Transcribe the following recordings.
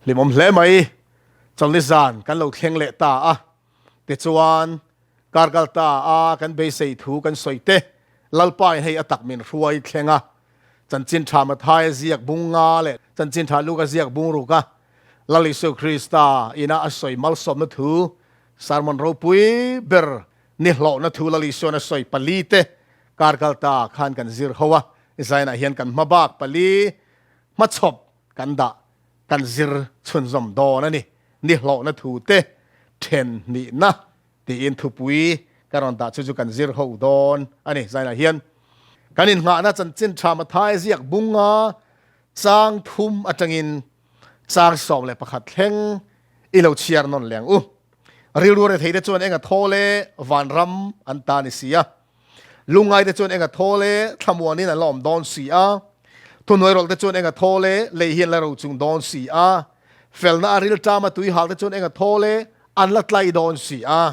Hlimawm hle mai. Chawlhni zan kan lo thleng leh ta a, tichuan kar kal ta a kan beisei thu kan sawi te Lalpa in hei a tak min hruai thleng a, Chanchin Tha Mathaia ziak bung nga leh Chanchin Tha Luka ziak bung ruk a Lal Isu Krista ina a sawi malsawmna thu sermon ropui ber ni hlawhna thu Lal Isuan a sawi pali te kar kal ta khan kan zir ho a, Zainah hian kan hmabak pali hmachhawp kan dah kan zir chhunzawm dawn a ni. Ni hlawhna thu te then hnihna tiin thupui ka rawn dah chu chu kan zir ho dawn a ni. Zainah hian kan inngahna chanchin tha Mathai ziak bunga chang thum atangin chang 11 thleng i lo chhiar nawn leng u. Rilru rethei te chuan enga thaw le vanram an ta ni si a. Lungngai te chuan enga thaw le thlamuanin an la awm dawn si a. Thuhnuai rawlh te chuan enga thaw le lei hi an la ro chung dawn si a. Felna a rilṭama tui hal te chuan enga thaw le an la tlai dawn si a.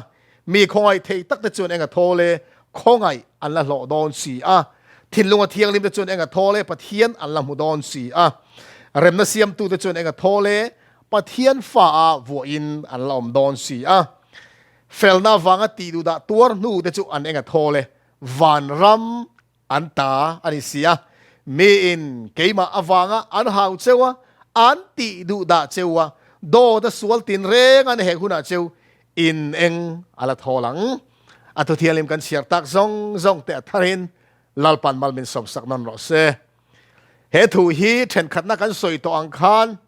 Mi khawngaih thei tak te chuan enga thaw le khawngaih an la hlawh dawn si a. Thinlunga thianghlim te chuan enga thaw le Pathian an la hmu dawn si a. Remna siamtu te chuan enga thaw le Pathian fa a vuahin an la awm dawn si a. Felna avanga tih duhdah tuar hnu te chu an eng a thawl e, vanram an ta a ni si a. Miin keimah avanga an hau cheu a, an tih duhdah cheu a, dawt a sual tinreng an hek hunah cheu in eng a la thawl ang. A thuthianghlim kan chhiar tak zawng zawng te a tharin Lalpan mal min sawmsak nawn rawh se. He thu hi thenkhatna kan sawi tawh ang khan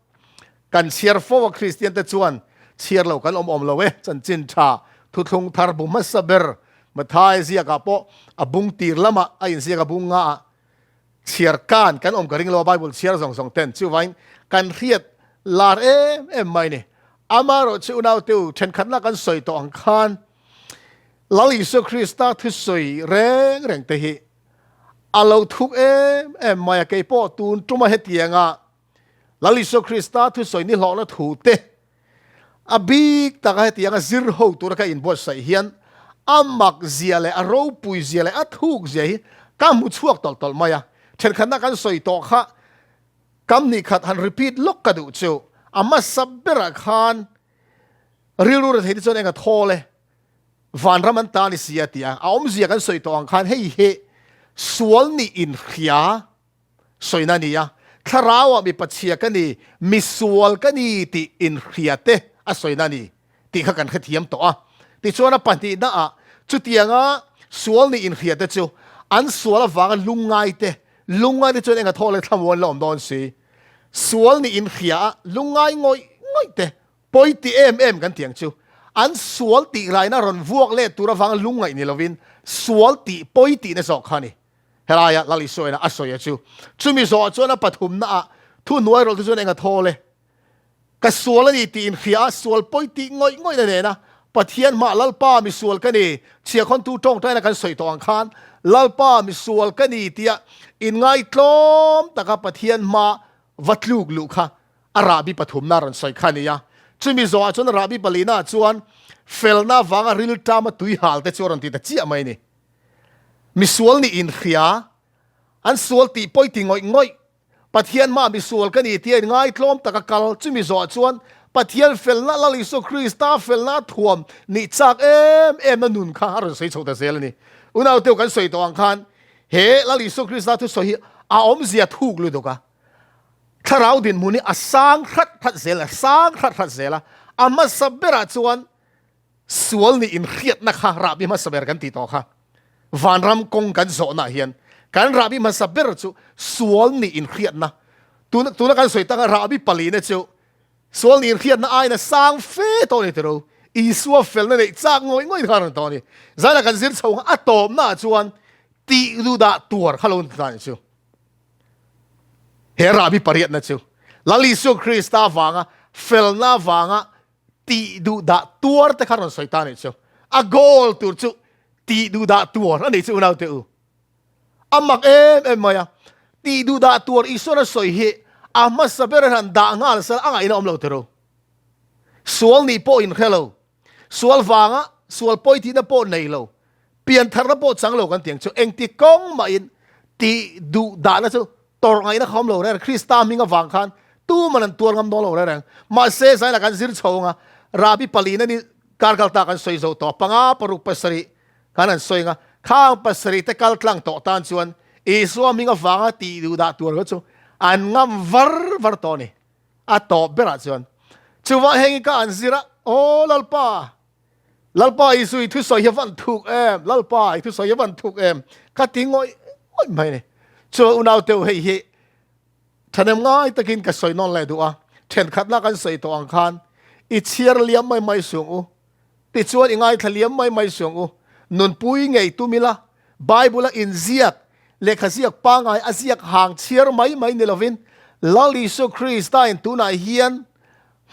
kan chhiar fo a, Kristian te chuan chhiar lo kan awm awm lo e. Chanchin tha thuthlung thar bu hmasa ber Mathai ziakah pawh a bung tir lamah a inziak a bung nga ah chhiar kan kan awm ka ring lo a, Bible chhiar zawng zawng ten chuvain kan hriat lar em em mai ni. Amaherawhchu unaute u thenkhatna kan sawi tawh ang khan Lal Isua Krista thusawi reng reng te hi a lo thuk em em mai a, keipawh tun tuma hetianga Lal Isua Krista thusawi ni hlawhna thu te a bik taka hetianga zir ho tura ka inbuatsaih hian a mak zia leh a ropui zia leh a thuk zia hi ka hmu chhuak tawlh tawlh mai a. Thenkhatna kan sawi tawh kha kam ni khat han repeat lawk ka duh chu a hmasa berah khan rilru rethei te chuan eng a thawl e, Vanram an ta ni si a ti a, a awmzia kan sawi tawh ang khan hei hi sual nih inhria sawina a ni a, thlarauah mi pachhia ka ni, mi sual ka ni tih inhria te a sawina a ni tih kha kan hrethiam tawh a. Tichuan a pahnihnaah chutianga sual nih inhria te chu an sual avanga lungngai te, lungngai te chuan enga thawh leh thlamuan la awm dawn si, sual nih inhria a lungngai ngawih ngawih te Pawi ti em em kan tih ang chu, an sual tih raina rawn vuak let tur avanga lungngaih ni lovin sual tih pawi tihna zawk kha a ni. Helaia Lal Isuaina a sawi a chu. Chumi zawhah chuan a pathumnaah thu hnuai rawlh te chuan eng a thawl e. Ka sual a ni tih inhria a, sual pawi tih ngawih ngawihna nena Pathian hmah Lalpa mi sual ka ni, chhiahkhawntu tawngtaina kan sawi tawh ang khan Lalpa mi sual ka ni tia inngaitlawm taka Pathian hma va tluk luh kha A rahbi pathumna rawn sawi kha a ni a, chumi zawhah chuan a rahbi palinaah chuan felna avanga rilṭama tui hal te chu a rawn ti ta chiah mai a ni. Misual nih inhria, an sual tih pawi ti ngawih ngawih, Pathian hmaah misual ka ni tia inngaitlawm taka kal, chumi zawhah chuan Pathian felna Lal Isua Krista felna a thuam nih chak em emna nun kha a rawn sawi chho ta zel a ni. Unauteu kan sawi tawh ang khan he Lal Isua Krista thusawi hi a awmzia thuk lutuk a. Thlarau dinhmun hi a sang hrat hrat zel a, sang hrat hrat zel a. A hmasa berah chuan sual nih inhriatna kha rahbi hmasa ber kan tih tawh kha. Vanram kawng kan zawhnaah hian kan rahbi hmasa ber chu sual nih inhriatna. Tuna tuna kan sawi tak a rahbi palina chu sual nih inhriatna aiin a sang fe tawh a ni tiro. Isua felna neih chak ngawih ngawih kha a rawn tawh a ni. Zana kan zir chho a tawpnaah chuan tih duhdah tuar kha lo ni ta a ni chu. He rahbi pariatna chu Lal Isua Krista avanga felna avanga tih duhdah tuar te kha rawn sawi ta a nih chu. A goal tur chu tih duhdah tuar a nih chu unaute u. A mak em em mai a. Tih duhdah tuar Isuan a sawi hi a hmasa ber han dah nghal sal a ngaihna awm lo tiro. Sual nih pawh inhre lo. Sual vanga sual pawi tihna pawh nei lo, piantharna pawh chang lo kan ti ang chu. Engti kawng mahin tih duh dahna chu tawrh ngaihna kha awm lo reng. Krista hming avang khan Tuman an tuar ngam dawn lo reng reng. Mahse, zainah kan zir chho anga Rabi palina ni kar kal ta kan sawi zo tawh a, panga paruk pasarih kan han sawi anga khang pasarih te kal tlang tawh tan chuan Isua hming avanga tih duh dah tur kha chu an ngam var var tawh a ni. A tawp berah chuan chuvang heng hi ka an zir a, Aw Lalpa, Lalpa Isu i thusawi hi a van thuk em, Lalpa i thusawi hi a van thuk em, ka ti ngawih ngawih mai a ni. Chuan unau teu hei hi Thahnem ngai takin ka sawi nawn leh duh a, thenkhatna kan sawi tawh ang khan i chhiar liam mai mai suang u, tichuan i ngaithla liam mai mai suang u, nunpui ngei tum ila, Bible-a inziak, lehkha ziak pangngai a ziak hang chhiar mai mai ni lovin, Lal Isua Krista-in tunah hian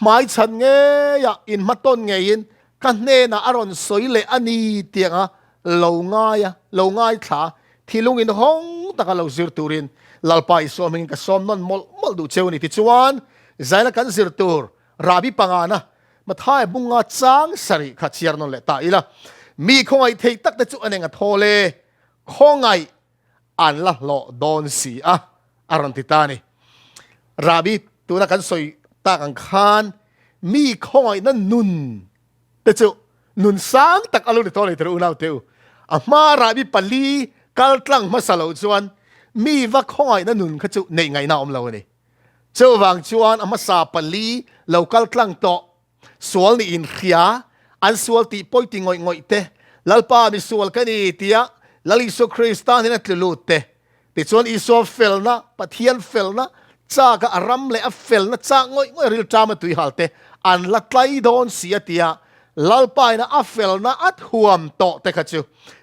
hmaichhan ngeia inhmatawn ngeiin ka hnenah a rawn sawi leh a ni tianga lo ngai a, lo ngaithla, thilung inhawng taka lo zir turin Lalpa Isua hmingin ka sawm nawn mawlh mawlh duh cheu a ni. Tichuan, Zaina kan zir tur Rabi pangana Mathai bunga chang sarih kha chhiar nawn leh ta ila, Mi khawngaih thei tak te chu an eng a thawl e, khawngaih an la hlawh dawn si a, a rawn ti ta a ni. Rabi, tuna kan sawi tak ang khan mi khawngaihna nun te chu nun sang tak a lo ni tawh a ni tir unau teu. A hma Rabi pali kal tlang hmasa lo chuan mi va khawngaihna nun kha chu neih ngaihna a awm lo a ni. Chuvang chuan a hmasa pali lo kal tlang tawh Sual nih in hria, an sual tih pawi ti ngawih ngawih te, Lalpa mi sual ka ni tia Lal Isua Krista hnen a tlu lut te. Tichuan Isua felna, Pathian felna, chak a a ram leh a felna chak ngawih ngawih rilṭam a tuihal te an la tlai dawn si a tia Lalpa ina a felna a thuam tawh te kha chu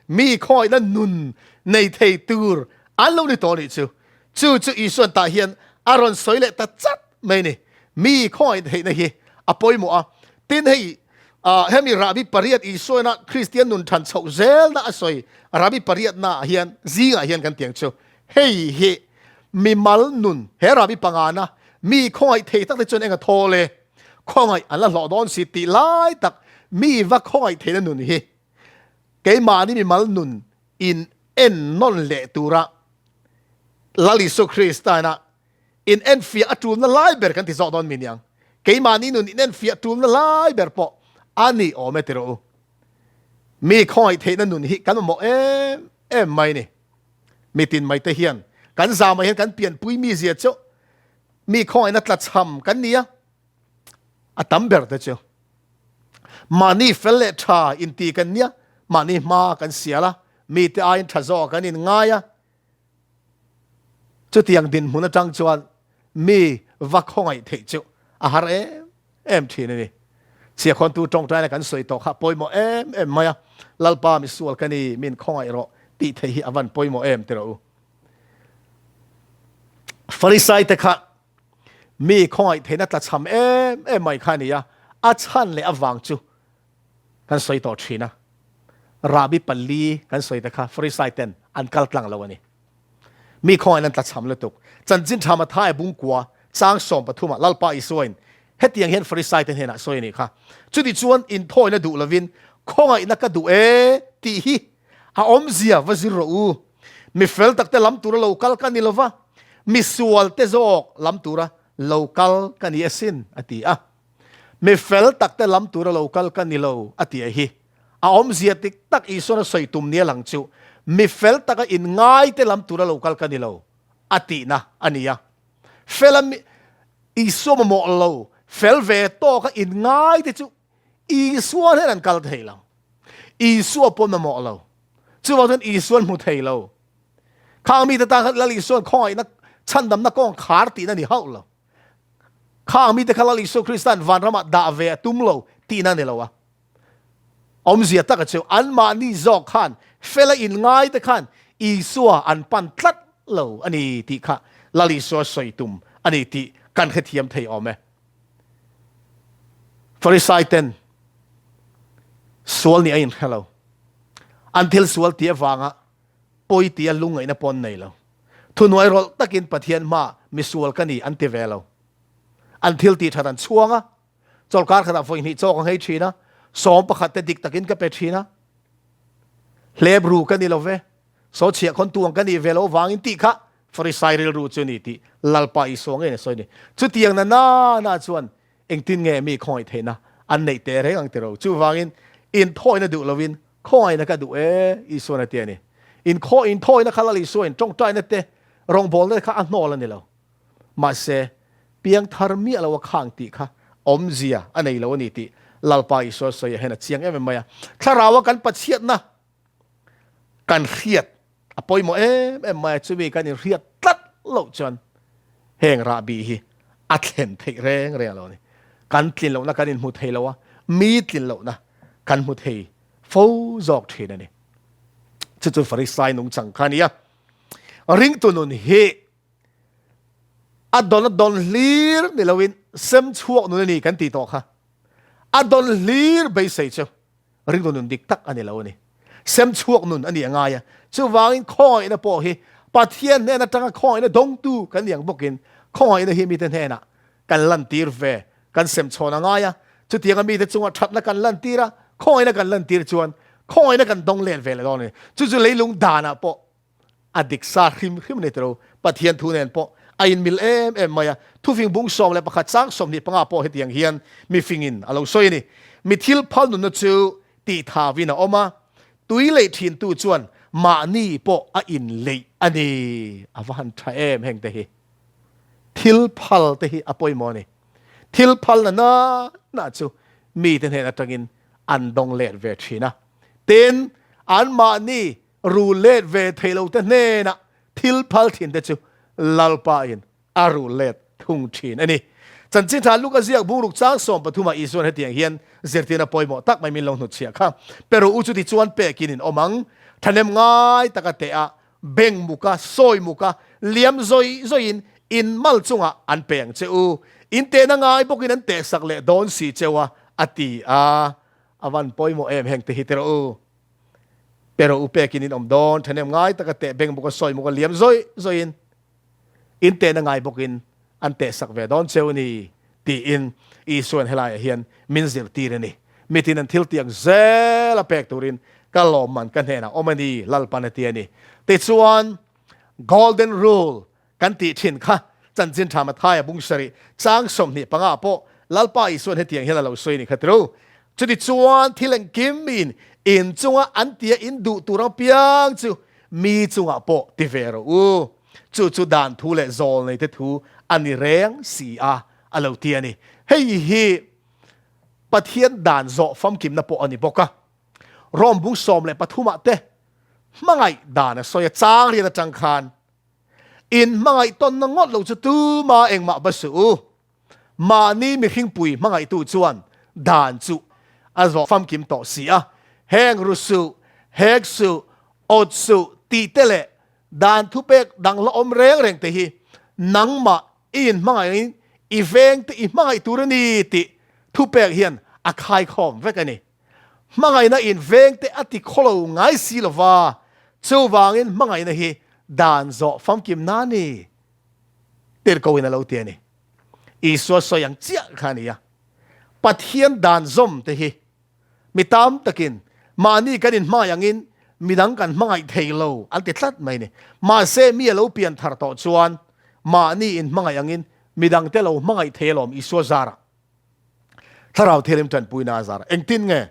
mi khawihna nun nei thei tur an lo ni tawh nih chu. Chu chu Isuan tah hian a rawn sawi leh ta chat mai ni. Mi khawngaih theihna hi a pawimawh a. Tin hei hemi Rahbi pariat Isuana Kristian nun than chhoh zelna a sawi Rahbi pariatna ah hian zingah hian kan tiang chu hei hi mimal nun he Rahbi pangana mi khawngaih thei tak te chuan eng a thawl e khawngaih an la hlawh dawn si tih lai tak mi va khawngaih theihna nun hi keimahni mimal nun in en nawn leh tura Lal Isua Krista ina in enfiah a tulna lai ber kan ti zawk dawn mi niang. Keimahni nun in enfiah tulna lai ber pawh a ni awm e ti rawh u. Mi khawngaih theihna nun hi kan mamawh em em mai ni. Mitin mai te hian kan zamah hian kan pianpui mi zia chu mi khawngaihna tlachham kan ni a, a tam ber te chu mahni fel leh tha inti kan nia, mahni hma kan sial a, mite aiin tha zawk kan inngai a, Chutiang dinhmun atang chuan mi va khawngaih theih chu a har em em thin a ni. Chhiakhawntu tawngtaina kan sawi tawh kha pawimawh em em mai a, Lalpa misual ka ni, min khawngaih rawh tih theih hi a van pawimawh em ti rawh u. Farisai te kha mi khawngaih theihna tlachham em em mai kha a ni a, a chhan leh avang chu kan sawi tawh thin a, Rahbi pali kan sawi te kha Farisai ten an kal tlang lo a ni. Mi khawngaihin an tlachham lutuk. Chanchin tha Matthai bungkua chang 13 ah Lalpa Isuain hetiang hian Farisai te hnenah sawi a nih kha. Chuti chuan inthawina duh lovin khawngaihna ka duh e tih hi a awmzia va zir rawh u. Mi fel takte lam tura lo kal ka ni lova, mi sualte zawk lam tura lo kal ka ni asin a ti a. Mi fel takte lam tura lo kal ka ni lo, a ti a hi. A awmzia dik tak Isuan a sawi tum nia lang chu, mi fel taka inngaite lam tura lo kal ka ni lo, a tihna a ni a. Fela mi Isua mamawh lo, fel ve tawka inngaite chu Isua hian an kal thei lo. Isua pawh mamawh lo. Chuvang chuan Isuan hmu thei lo. Khang mite tan khan Lal Isuan khawngaihna chhandamna kawng khar tihna ni hauh lo. Khang mite kha Lal Isua Krista'n vanramah dah ve a tum lo tihna a ni lo a. Awmzia taka chu anmahni zawk khan fela inngaite khan Isua an pan tlat lo a ni tih kha Lal Isua sawi tum a ni tih kan hrethiam thei awm e. Farisaiten sual nih a inhre lo. An thil sual tih avanga pawi tia lungngaihna pawh an nei lo. Thuhnuai rawlh takin Pathian hmaah misual ka ni an ti ve lo. An thil tih that an chhuang a, chawlhkar khatah vawi hnih chaw ka nghei thin a, 11 te dik takin ka pe thin a, hlep ru ka ni lo ve, saw chhiah khawn tu ang ka nih ve lo vangin tih kha. Farisai rilru chu ni tih Lalpa Isua ngeiin a sawi a ni. Chutiang na na na chuan engtin nge mi khawngaih theihna an neih teh reng ang tiro. Chuvangin inthawina duh lovin khawngaihna ka duh e Isuan a ti a ni. Inkhaw inthawina kha Lal Isua in tawngtaina te rawngbawlna te kha a hnawl a ni lo. Mahse piangthar miah lo a khang tih kha awmzia a nei lo a ni tih Lalpa Isua sawi ah hian a chiang em em mai a. Thlarau a kan Pathiatna kan hriat a pawimawh em em mai a, chumi kan inhriat tlat loh chuan heng rahbi hi a thlen theih reng reng lo a ni. Kan tlin lohna kan inhmu thei lo a, mi tlin lohna kan hmu thei fo zawk thin a ni. Chu chu Farisai nungchang kha a ni a, ringtu nun hi a dawn a dawn hlir ni loin sem chhuak nun a ni kan tih tawh kha. A dawn hlir beisei chu Ringtu nun dik tak a ni lo a ni. Sem chhuak nun a nih a ngai a. Chuvangin khawngaihna pawh hi Pathian hnen atanga khawngaihna dawngtu kan ni ang bawkin khawngaihna hi mite hnenah kan lantir ve, kan sem chhawn a ngai a. Chutianga mite chunga thatna kan lantir a, khawngaihna kan lantir chuan khawngaihna kan dawng let ve leh dawn a ni. Chu chu leilung danah pawh A dik sa hrim hrim a ni tiro. Pathian thu nen pawh a inmil em em mai a. Thufing bung 11 chang 25 pawh hetiang hian mifingin a lo sawi a ni. Mi thil phal nunna chu tih thavin a awm a, tui leih thintu chuan mahni pawh a inleih a ni. A va han tha em heng te hi. Thil phal te hi a pawimawh a ni. Thil phalna na na chu mite hnen atangin an dawng let ve thin a. Tin, anmahni Ru let ve thei lo te hnenah thil phal thin te chu Lalpa in a ru let thung thin a ni. Chanchin tha Luka ziak bungruk chang 13 ah Isuan hetiang hian zirtirna pawimawh tak mai min lo hnutchhiah kha. Peru u chuti chuan pekin in awm ang. Thahnem ngai taka teh a, beng muka, sawi muka, liam zawi zawiin in mal chungah an pe ang che u. In tehna ngai bawkin an tehsak leh dawn si cheu a, a ti a. A van pawimawh em heng te hi tiraw u. Pero u pekin in awm dawn thahnem ngai taka teh beng bawk a sawi muk a liam zawih zawih in in tehna ngai bawk in an teh sak ve dawn cheu ni tiin Isuan helaiah hian min zirtir a ni. Mitin an thil tiang zel a pek turin ka lawmman ka hnenah awm a ni Lalpan a ti a ni. Tichuan Golden Rule Kan tih thin kha chanchin tha Mathaia bung sarih chang 25 pawh Lalpa Isuan hetiang hian a lo sawi a ni kha tiro. Chuti chuan thil engkim miin in chunga an tia in duh tur ang piang chu mi chungah pawh ti ve rawh u. Chu chu dan thu leh zawl nei te thu a ni reng si a, a lo ti a ni. Hei hi Pathian dan zawh famkimna pawh a ni bawk a. Rom bung 13 ah te hmangaih dan a sawi a chang riat atang khan In hmangaih tawnna ngawt lo chu tuma engmah va suh u. Mahni mihringpui hmangaihtu chuan dan chu a zawh famkim tawh si a. Heng ru suh, hek suh, awt suh tih te leh dan thupek dang la awm reng reng te hi nangmah i inhmangaihin i veng te i hmangaih tur a ni tih thupek hian a khaikhawm vek a ni. Hmangaihna in vengte a ti khawlo ngai si lova, chuvangin hmangaihna hi dan zawh famkim na ni tirhkohin a lo ti a ni. Isua sawi ang chiah kha a ni a. Pathian dan zawm te hi mi tam takin mahni kan inhmangaih angin midang kan hmangaih thei lo an ti tlat mai a ni. Mahse mi a lo pian thar tawh chuan mahni inhmangaih angin midangte lo hmangaih thei alawm Isua zarah. Thlarau Thianghlim tanpuina a zar. Engtin nge?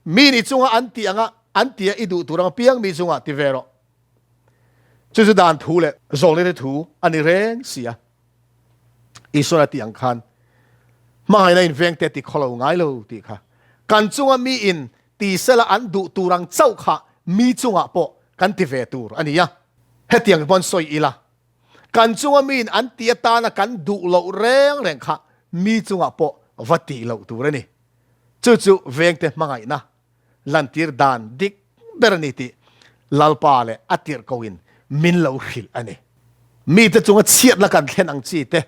Mi ni chunga an tih anga an tia i duh tur ang piang mi chungah ti ve rawh. Chu chu dan thu leh zawlnite thu a ni reng si a. Isuan a tih ang khan hmangaihna in vengte ti khawlo ngai lo tih kha. Kan chunga mi in ti sela an duh tur ang chauh kha mi chungah pawh kan ti ve tur a ni a. Hetiang pawn sawi ila Kan chunga miin an tih atana kan duh loh reng reng kha mi chungah pawh va tih loh tur a ni. Chu chu vengte hmangaihna lantir dan dik ber a ni tih Lalpa leh a tirhkohin min lo hrilh a ni. Mite chunga chhiatna kan thlen ang chi te,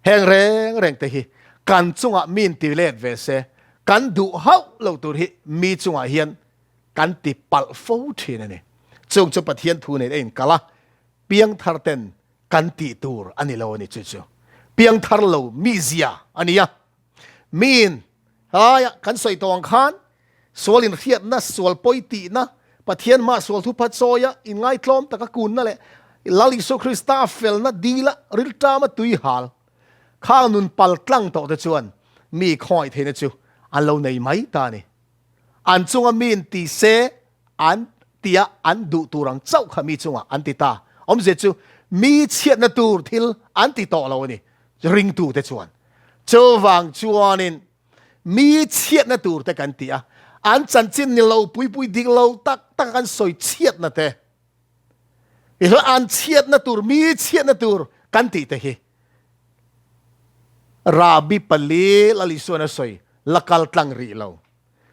heng reng reng te hi kan chungah miin ti let ve se, kan duh hauh lo tur hi mi chungah hian kan ti palh fo thin a ni. Chung chu Pathian thu nen a inkal a, piangthar ten kan tih tur a ni lo a ni chu chu. Piangthar lo mizia a ni a. Miin helaia kan sawi tawh ang khan sual inhriatna, sual pawi tihna, Pathian hmaa sual thupha chawia inngaitlawm taka kunna leh Lal Isua Krista felna dila rilṭama tui hal khang nun pal tlang tawh te chuan mi khawngaih theihna chu an lo nei mai ta a ni. An chunga miin ti se an tia an duh tur ang chauh kha mi chungah an ti ta. Awmzia chu mi chhiatna tur thil an ti tawh lo a ni ringtute chuan. Chuvang chuanin mi chhiatna tur te kan ti a, an chanchin ni lo pui pui dik lo tak tak a kan sawi chhiatna te, tichuan an chhiatna tur mi chhiatna tur kan tih te hi Rabi pali Lalisuan a sawi la kal tlang rih lo,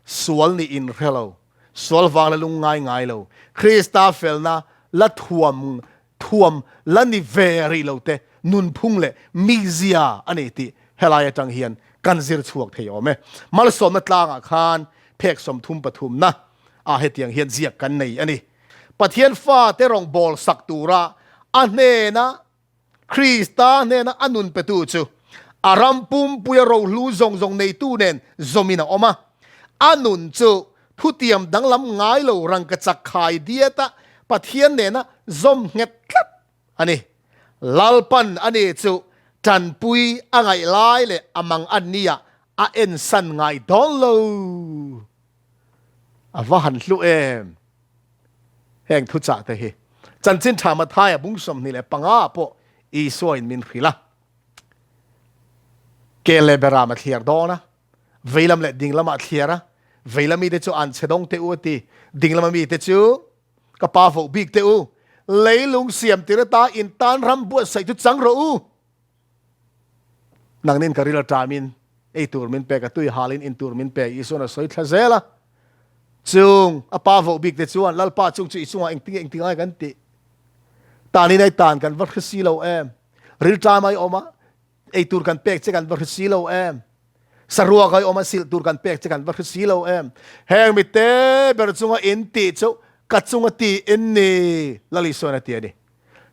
sual nih in hre lo, sual vang la lung ngai ngai lo, Krista felna la thuam thuam la ni ve rih lo te nunphung leh mizia a ni tih helai atang hian kan zir chhuak thei awm e. Malsawmna tlangah khan phek 33 na ah hetiang hian ziak kan nei a ni. Pathian fate rawngbâwl sak tura a hnena Krista hnena a nun petu chu a ram pumpuia rohlu zawng zawng neitu nen zawmin a awm a. A nun chu thutiam danglam ngai lo rangkachak khai diata Pathian nena zawm nghet tlat a ni. Lalpan ani chu tanpui a ngaih lai leh a mang an nia a ensan ngai dawn lo. A va han hlu em! Heng thuchah te hi Chanchin Tha Mathaia bung 25 pawh Isua in min hrilh a. Ke leh beram a thliar dawn a, veilam leh dinglam ah thliar a, veilam mite chu an chhe dawng teh u a ti, dinglam a mite chu ka pa voh bik teh u, leilung siam tir ata in tan ram buatsaih chu chang rawh u. Nangnin ka ril aṭamin ei tur min pek a, tui halin in tur min pe, Isua'n a sawi thla zel a. Chung a pa voh bik te chuan, Lalpa chung chu i chungah engtin engtin ngai kan tih? Tanin ai tan kan va hre si lo em? Ril ṭam ai awm a, ei tur kan pek che kan va hre si lo em? Saruak ai awm a, silh tur kan pek che kan va hre si lo em? Heng mite ber chunga in tih chu ka chunga ti in ni, Lal Isua'n a ti a ni.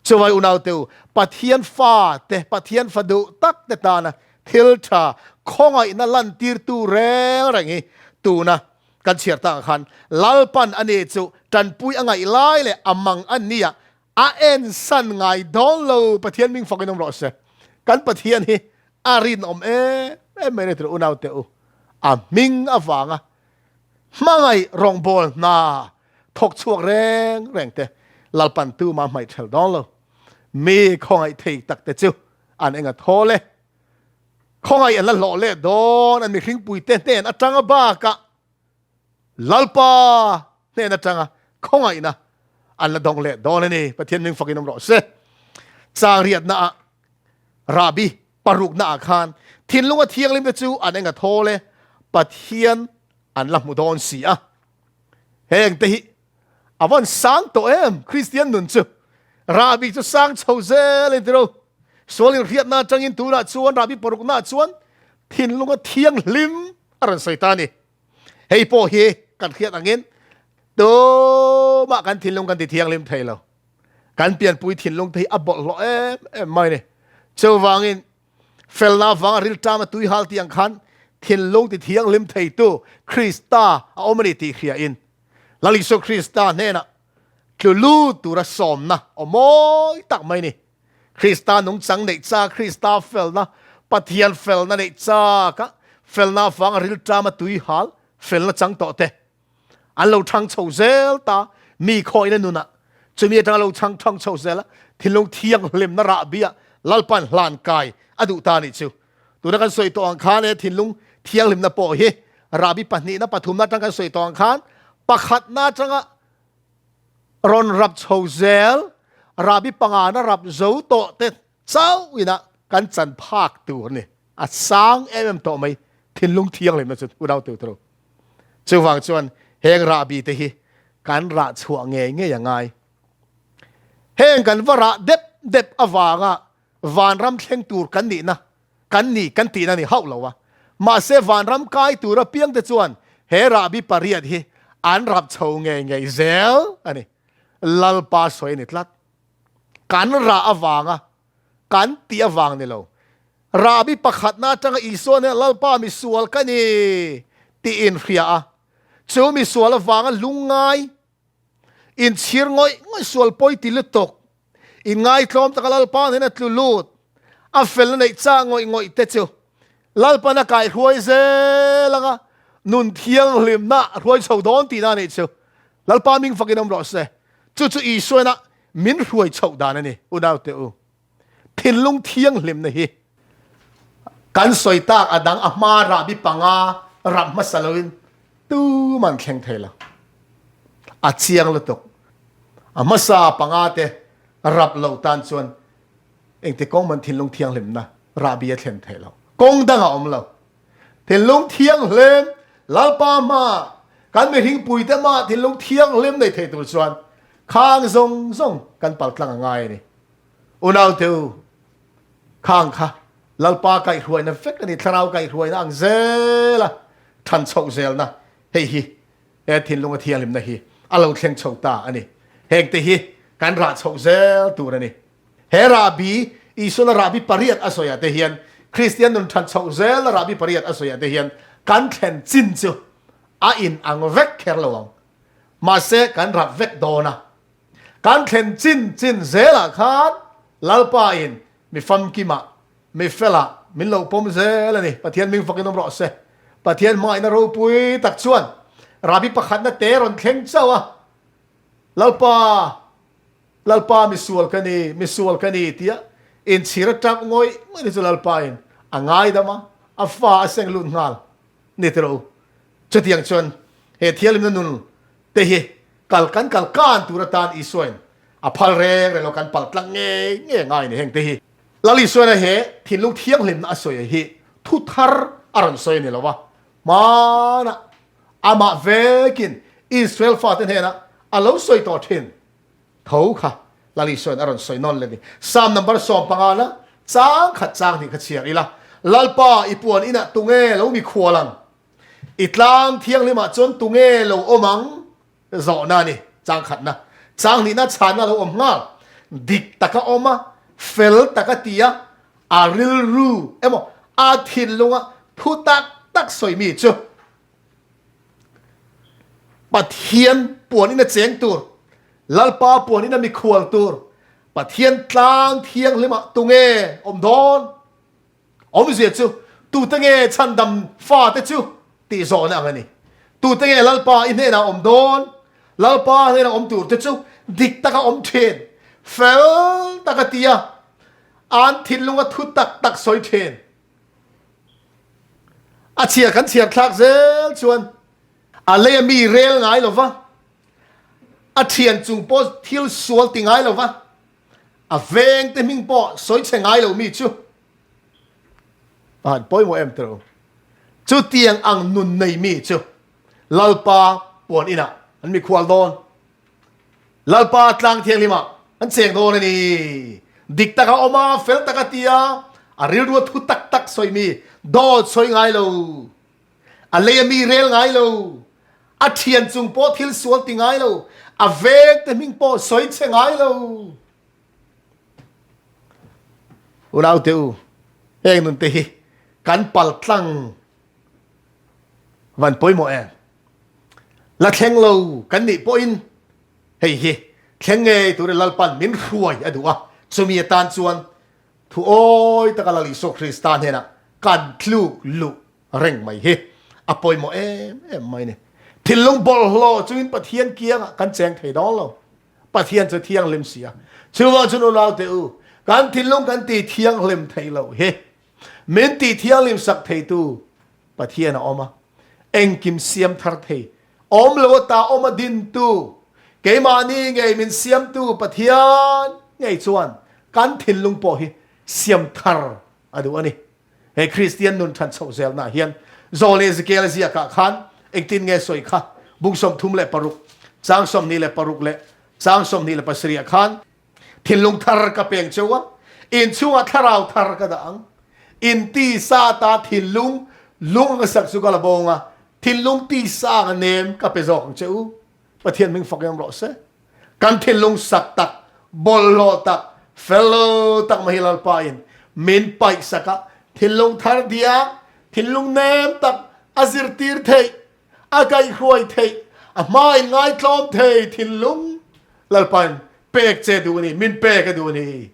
Chuvai unaute u, Pathian fate, Pathian fa duh tak te tana thil tha khawngaihna lantirtu reng reng hi tuna kan chhiar tak ah khan Lalpan a ni chu tanpui a ngaih lai leh a mang a nia a ensan ngai dawn lo. Pathian ming fakin awm rawh se. Kan Pathian hi a rinawm em em mai a ni tirh unaute u, a hming avanga Hmangaih rawngbâwl hna thawk chhuak reng reng te Lalpan tuma hmaih ṭhel dâwn lo. Mi khawngaih thei tak te chu an eng a thawl e. Khawngaih an la hlawh leh dâwn an mihringpuite hnen aṭanga bâkah Lalpa hnen aṭanga khawngaihna an la dawng leh dâwn a ni. Pathian hming fakin awm rawh se. Chang riatnaah Rabi Paruknaah khan thinlunga thianghlimte chu an eng a thawl e, Pathian an la hmu dawn si a. Hengte hi a vawn sang tawh em Kristian nun chu. Rahbi chu sang chho zel in tiro. Sual inhriatna atangin tunah chuan rahbi paruknaah chuan thinlunga thianghlim a rawn sawi ta a ni. Hei pawh hi kan hriat angin tumah kan thinlung kan ti thianghlim thei lo. Kan pianpui thinlung te hi a bawlhhlawh em em mai ni. Chuvangin felna avanga rilṭam a tui hal tih ang khan thinlung ti thianghlim theitu Krista a awm a ni tih hriain Lal Isua Krista hnenah tlu lut tura sawmna aw mawi tak mai ni. Krista nungchang neih chak, Krista felna, Pathian felna neih chak a, felna avanga rilṭam a tui hal, felna chang tawh te An lo chhang chho zel ta, mi khawihna nunah chumi atanga lo chhang thang chho zel a, thinlung thianghlimna rahbi ah Lalpan hlan kai a duh ta anih chu. Tuna kan sawi tawh ang khan he thinlung thianghlimna pawh hi rahbi pahnihna pathumna atang kan sawi tawh ang khan pakhatna atanga rawn rap chho zel rahbi pangana rap zo tawh te chauh ina kan chan phak tur a ni. A sang em em tawh mai thinlung thianghlimna chu unau teu tawh. Chuvang chuan heng rahbi te hi kan rah chhuah ngei ngei a ngai. Heng kan va rah dep dep avanga vanram thleng tur kan nihna kan ni kan tihna ni hauh lo a. Mahse vanram kai tur apiang te chuan he rahbi pariat hi an rap chho ngei ngei zel a ni. Lalpa sawi a ni tlat. Kan rah avanga kan tih avang ni lo. Rahbi pakhatna atanga Isua nen Lalpa misual ka ni tih inhria a, chu misual avanga lungngai, inchhir ngawih ngawih sual pawi ti lutuk, Inngaitlawm taka Lalpa hnena tlu lut, a felna neih chak ngawih ngawih te chu Lalpan a kaihruai zel anga nun thianghlimna a hruai chho dawn tihna a nih chu. Lalpa ming fakin awm rawh se. Chu chu Isuaina min hruai chhoh dan a ni, unaute u. Thinlung thianghlimna hi kan sawi tak a dang a hma rahbi panga rap hmasa loin tuman thleng thei lo. A chiang lutuk. A hmasa panga te rap lo tan chuan engti kawng man thinlung thianghlimna rahbi a thlen thei lo. Kawng dang a awm lo. Thinlung thianghlim Lalpa hma kan mihring puite mah thinlung thianghlim nei thei tur chuan khang zawng zawng kan paltlang a ngai a ni. Unaute u, khang kha Lalpa kaihhruaina vek a ni, thlarau kaihhruaina ang zel a than chhoh zelna hei hi he thinlunga thianghlimna hi a lo thleng chho ta a ni. Hengte hi kan rah chhoh zel tur a ni. He rahbi, Isuana rahbi pariat a sawiah te hian, Kristian nun than chhoh zelna rahbi pariat a sawiah te hian kan thlen chin chu a inang vek kher lo ang. Mahse kan rap vek dawn a. Kan thlen chin chin zelah khan Lalpa in mi famkimah, mi felah min lo pawm zel a ni. Pathian ming fakin awm rawh se. Pathian hmangaihna ropui tak chuan Rabbi pakhatna te rawn thleng chauh a, Lalpa, Lalpa mi sual ka ni, mi sual ka ni tia inchhir a tap ngawih ngawih te chu Lalpa in a ngaidam a, a fa a seng lut nghal ni tiraw u. Chutiang chuan he thianghlimna nun te hi kal kan kal kan tur atan Isuain a phal reng reng lo kan pal tlang ngei ngei ngai ni heng te hi. Lal Isuaina he thinlung thianghlimna a sawi hi thu thar a rawn sawi a ni lo va, hmanah amah vekin Israel fate hnenah a lo sawi tawh thin tho kha Lal Isuain a rawn sawi nawn leh ni. Psalm number 15 na chang khat chang hnih kha chhiar ila, Lalpa i puan inah tunge lo mikhual ang? I tlang thianghlimah chuan tunge lo awm ang? Zawhna a ni. Chang khatna, chang hnihna chhanna lo awm nghal. Dik taka awm a, fel taka ti a, a rilru emaw a thinlunga thu tak tak sawi mi chu Pathian puanin a cheng tur, Lalpa puanin a mikhual tur, Pathian tlang thianghlimah tunge awm dawn? Awmzia chu, Tute nge chhandam fate chu? tih zawhna ang a ni. Tute nge Lalpa i hnenah awm dawn? Lalpa hnenah awm turte chu dik taka awm thin, fel taka tia an thinlunga thu tak tak sawi thin. A chhiar kan chhiar thlak zel chuan a leia mi rel ngai lo va, a thian chung pawh thil sual ti ngai lo va, A vengte hming pawh sawi chhe ngai lo mi chu a han pawimawh em tiro. Chutiang ang nun nei mi chu Lalpa puan inah an mikhual dawn. Lalpa tlang thianghlimah an cheng dawn a ni. Dik taka awm a, fel taka ti a, a rilru a thu tak tak sawi mi, dawt sawi ngai lo. A lei a mi rel ngai lo, a thian chung pawh thil sual ti ngai lo, a veng te hming pawh sawi chhe ngai lo. Unaute u, heng nun te hi kan pal tlang van pawimawh em? La thleng lo kan nih pawhin hei hi thleng ngei turin Lalpan min hruai a duh a, chumi atan chuan Thu awi taka Lal Isua Krista hnenah kan tluk luh reng mai hi a pawimawh em em mai ni. Thinlung bawlhhlawh chungin Pathian kiangah kan cheng thei dawn lo. Pathian chu thianghlim si a. Chuvang chu nunaute u, kan thinlung kan ti thianghlim thei lo hi min ti thianghlim sak theitu Pathian a awm a. Engkim siam thar thei, awm lo ata awm a dintu, keimahni ngei min siamtu Pathian ngei chuan kan thinlung pawh hi siam thar a duh a ni. He Kristian nun than chhoh zelnaah hian Zawl leh Ezekiel a ziakah khan engtin nge sawi kha? Bung 36, chang 26 leh chang 27 ah khan Thinlung thar ka peng cheu a, inchhungah thlarau thar ka dah ang. In tisa ata thinlung lung anga sak chu ka la bawng a, thinlung tisa anga nem ka pe zawk ang che u. Pathian hming fak em rawh se. Kan thinlung sak tak, bawlhhlawh tak, fel lo tak mai hi Lalpa in min paih sak a, thinlung thar diak, thinlung nem tak a zirtir theih, a kaihhruai theih, a hma in ngaitlawm thei thinlung Lalpa in. pek che duh a ni, min pek a duh a ni.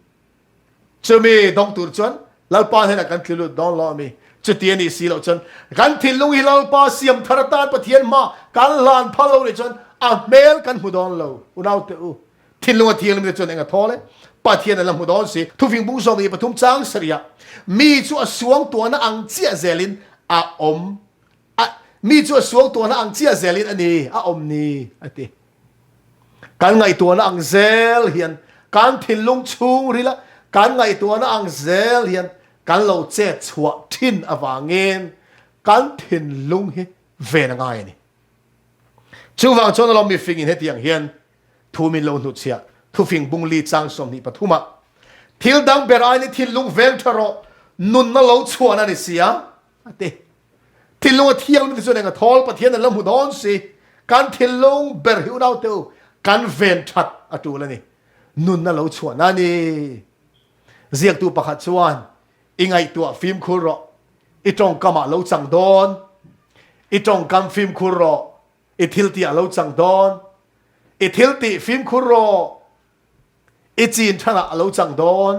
Chumi dawng tur chuan Lalpa hnenah kan tli lut dawn lo a mi. Chuti a nih si loh chuan kan thinlung hi Lalpa siam thar atan Pathian hma kan hlan phal lo nih chuan a hmel kan hmu dawn lo. Unau teh u, thinlung a thianghlim te chuan eng a thawl e? Pathian a la hmu dawn si. Thufing bung 23 chang sarih ah mi chu a suangtuahna ang chiah zelin a awm a, mi chu a suangtuahna ang chiah zelin a ni, a awm ni a ti. Kan ngaihtuahna ang zel hian kan thinlung chhungrila kan ngaihtuahna ang zel hian kan lo chet chhuah thin avangin kan thinlung hi ven a ngai a ni. Chuvang chuan alawm mifingin hetiang hian thu min lo hnutchhiah thufing bung li chang 23 ah thil dang ber aiin i thinlung veng tha rawh nunna lo chhuahna a ni sia a ti. Thinlung a thiang te chuan eng a thawl Pathian an la hmu dawn si. Kan thinlung ber hi unau te u kan ven that a tul a ni. Nunna lo chhuahna a ni. Ziaktu pakhat chuan i ngaihtuah fimkhur rawh, i tawngkam ah lo chang dawn, i tawngkam fimkhur rawh, i thiltih ah lo chang dawn, i thiltih fimkhur rawh, i chin than ah a lo chang dawn.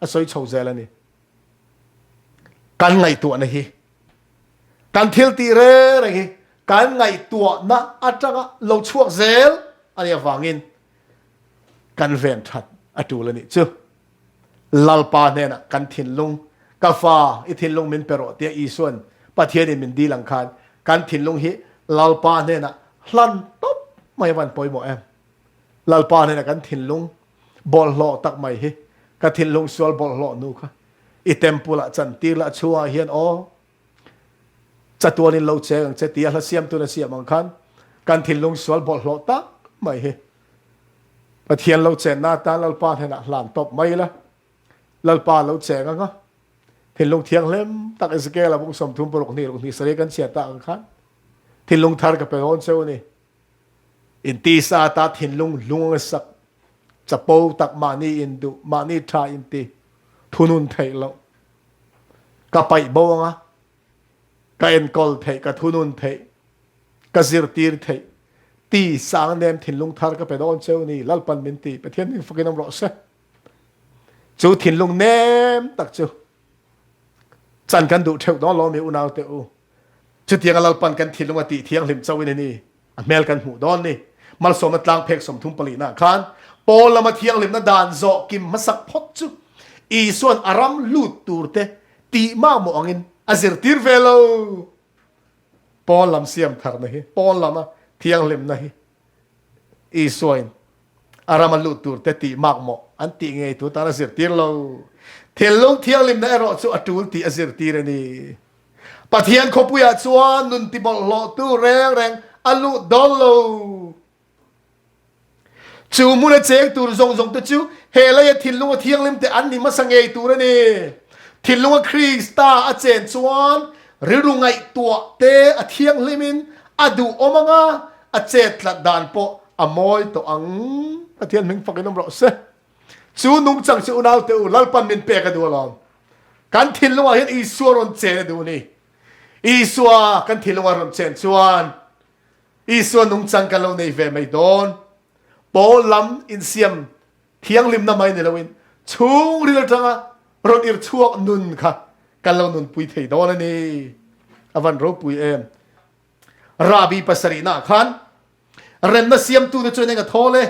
A sawi chho zel a ni. Kan ngaihtuahna hi, kan thil tih reng reng hi kan ngaihtuahna atanga lo chhuak zel a nih avangin kan ven that a tul a nih chu. Lalpa hnenah kan thinlung, ka fa i thinlung min pe rawh tia Isua'n Pathianin min dil ang khan kan thinlung hi Lalpa hnenah hlan tawp mai a van pawimawh em. Lalpa hnenah kan thinlung bawlhhlawh tak mai hi ka thinlung sual bawlhhlawh nu kha i temple ah chantir la a chhungah hian aw chatuan in lo cheng ang che tia hla siamtu na siam ang khan kan thinlung sual bawlhhlawh tak mai hi Pathian lo chenna atan Lalpa hnenah hlan tawp mai ila Lalpa lo cheng anga thinlung thianghlim tak Ezekiel a bung 30 paruk hnih ruk hnih sarih kan chhiat tak ang khan thinlung thar ka pe dawn cheu a ni. Intisa ata thinlung hlung a sak, chapo tak mahni induh, mahni tha inti thunun theih loh. Ka paih bo anga, ka enkawl theih, ka thunun theih, ka zirtir theih, ti sang nem thinlung thar ka pe dawn cheu ni, Lalpan min ti, Pathian hming fakin awm rawh se. Chu thinlung nem tak chu chan kan duh theuh dawn lo mi unau te u. Chutianga Lalpan kan thinlung a tih thianghlim chauhin a ni a hmel kan hmuh dawn ni. Malsawmna tlang phek 34 nah khan Paul lama thianghlimna dan zawh kim hmasak phawt chu Isua'n a ram lut turte tih mamawh angin a zirtir ve lo. Paul lam siam tharna hi, Paul lama thianghlimna hi Isuain a rama lut turte tih makmawh an tih ngei tur tan a zirtir lo. Thinlung thianghlimna erawh chu a tul tih a zirtir a ni. Pathian khawpuiah chuan nun tibawlhhlawhtu reng reng a luh dawn lo. Chu hmuna cheng tur zawng zawng te chu he leia thinlunga thianghlim te an ni hmasa ngei tur a ni. Thinlunga Krista a chen chuan rilru ngaihtuah te a thianghlimin a duhawm anga a chet tlat dan pawh a mawi tawh ang. Pathian hming fakin awm rawh se. Chu nungchang chu unaute u Lalpan min pek a duh alawm. Kan thinlungah hian Isua rawn chen a duh a ni. Isua kan thinlungah rawn chen chuan Isua nungchang kan lo nei ve mai dawn. Pawl lam insiam thianghlimna mai ni loin chhungril atanga rawn ir chhuak nun kha kan lo nunpui thei dawn a ni. A van ropui em. Rahbi pasarihnaah khan remna siamtute chuan eng a thawl e,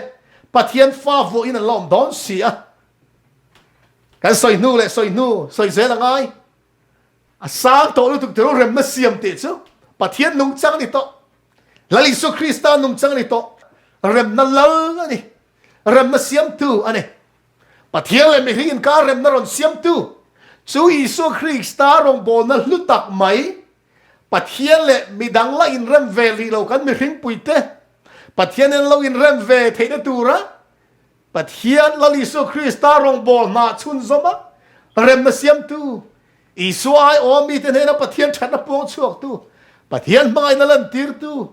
Pathian fa vuahin an la awm dawn si a. Kan sawi hnu leh sawi hnu sawi zel a ngai. A sang tawh lutuk tiro remna siam tih chu Pathian nungchang a ni tawh. Lal Isua Krista nungchang a ni tawh. Remna lal a ni. Remna siamtu a ni. Pathian leh mihring inkar remna rawn siamtu chu Isua Krista rawngbawlna hlu tak mai Pathian leh midang la inrem ve rih lo kan mihringpuite Pathian in lo inrem ve theihna tura Pathian Lal Isua Krista rawngbâwl hna chhunzawm a, remna siamtu, Isua aiawh mite hnena Pathian ṭhatna puang chhuaktu, Pathian hmangaihna lantirtu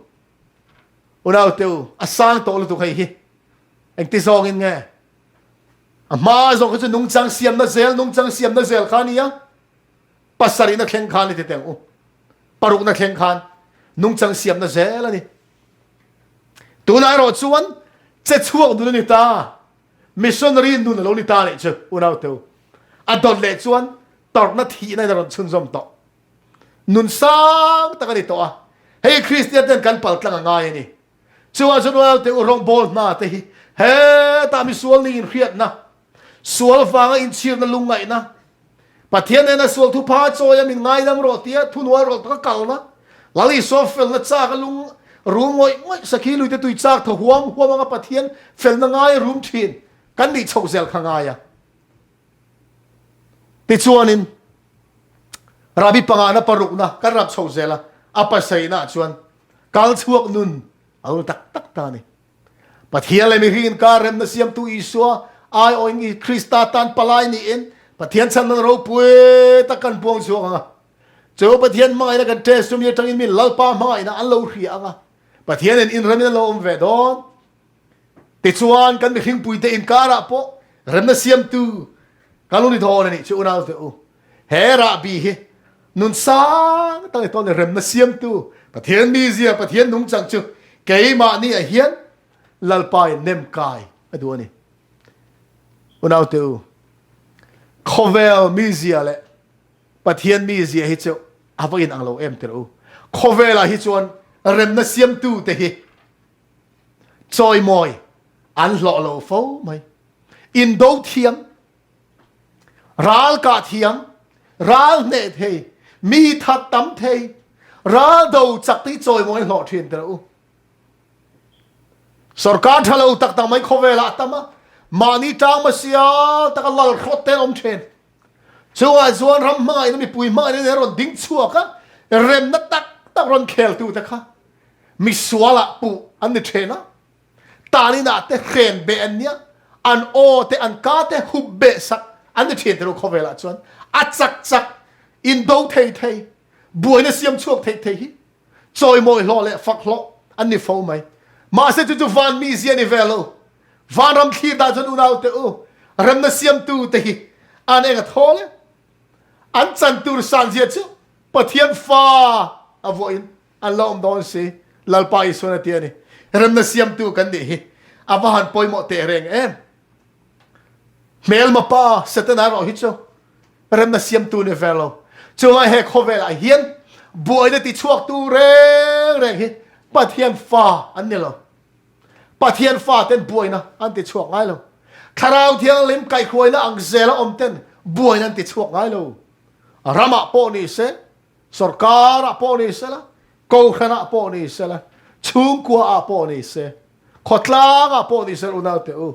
unaute u, a sang tawh lutuk hei hi. Engti zawngin nge? A hma zawng kha chu nungchang siamna zel, nungchang siamna zel kha a ni a. Pasarihna thleng khan i ti teng u. Parukna thleng khan nungchang siamna zel a ni. Tunah erawh chuan. Che chhuak nun a ni ta. Missionary nun a lo ni ta nih chu unau teu. A dawt leh chuan tawrhna thihna in a rawn chhunzawm tawh. Nun sang tak a ni tawh a. Hei Kristian ten kan pal tlang a ngai a ni. Chuvang chuan unau te u rawngbawl hna te hi hetah misual nih inhriatna, sual vanga inchhirna lungngaihna, Pathian nena sual thupha chawi a min ngaidam rawh tia thunuai rawlh taka kalna, Lal Isua felna chak a lung rum ngawih ngawih sakhi luite tui chak thaw huam huam anga Pathian felna ngai a rum thin kan nih chhoh zel kha ngai a. Tichuanin Rabbi pangana parukna kan rap chhoh zel a, a pasaihna ah chuan kal chhuak nun a lo tak tak ta a ni. Pathian leh mihring inkar remna siamtu Isua aiawhin Krista tan palai niin Pathian chhanna ropui tak kan puang chhuak ang a. Chu Pathian hmangaihna kan test chumi atangin mi Lalpa hmangaihna an lo hria ang a. Pathianin inremin an lo awm ve dawn. Tichuan kan mihringpuite inkarah pawh remna siamtu kan lo ni dawn a nih chu unaute u. He rahbi hi nun sang tak ni tawn remna siamtu Pathian mizia Pathian nungchang chu keimahni ah hian Lalpa in nem kai a duh a ni. Unaute u, khawvel mizia leh Pathian mizia hi chu a va inang lo em tirh u. Khawvelah hi chuan remna siamtu te hi chawimawi an hlawh lo fo mai. Indo thiam Ral kah thiam, ral hneh thei, mi that tam thei, ral do chak te hi chawimawi hlawh thin tirh u. Sorkar tha lo tak tak mai khawvelah a tam a, mahni tang hmasial taka lal hrawt te an awm thin. Chungah chuan ram hmangaihna mipui hmangaihna nen rawn ding chhuak a, remna tak tak rawn kheltu te kha misualah puh an ni thin a. Taninah te hren beh an nia, an aw te an ka te hup beh sak an ni thin tiro khawvelah chuan a chak chak indo thei thei buaina siam chhuak thei thei hi chawimawi hlawh leh fak hlawh an ni fo mai. Mahse chu chu van mizia ni ve lo. Vanram thlir dah chuan unau te u remna siamtu te hi an eng a thawl e. An chan tur san zia chu Pathian fa a vuahin An la awm dawn si, Lalpa Isuan a ti a ni. Remna siamtu kan nih hi a va han pawimawh teh reng em. Hmelma pa Setana erawh hi chu remna siamtu ni ve lo. Chulai he khawvelah hian buaina tichhuaktu reng reng hi Pathian fa an ni lo. Pathian fa ten buaina an tichhuak ngai lo. Thlarau Thianghlim kaihhruaina ang zela awm ten buaina an tichhuak ngai lo. Ramah pawh ni se, Sorkarah pawh ni sela, Kohhranah pawh ni sela, chhungkuaah pawh ni se, khawtlangah pawh ni sela unaute u,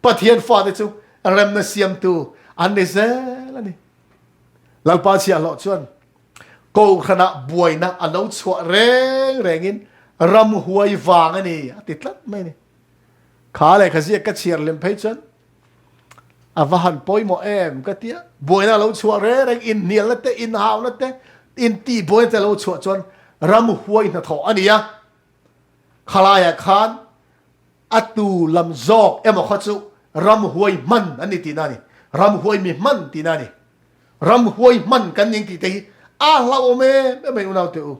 Pathian fate chu remna siamtu an ni zel a ni. Lalpa chhiahhlawh chuan Kohhranah buaina a lo chhuah reng rengin ramhuai vang a ni a ti tlat mai a ni. Kha lehkha ziak ka chhiar lem phei chuan A va han pawimawh em ka tia. Buaina a lo chhuah reng reng, inhnialna te, inhauna te, intihbuaina te a lo chhuah chuan ramhuai hnathawh a ni a. Khalaiah khan a tu lam zawk emaw kha chu ramhuai hman an ni tihna a ni. Ramhuai mi hman tihna a ni. Ramhuai hman kan ning tih te hi a hlauhawm em em a ni unaute u.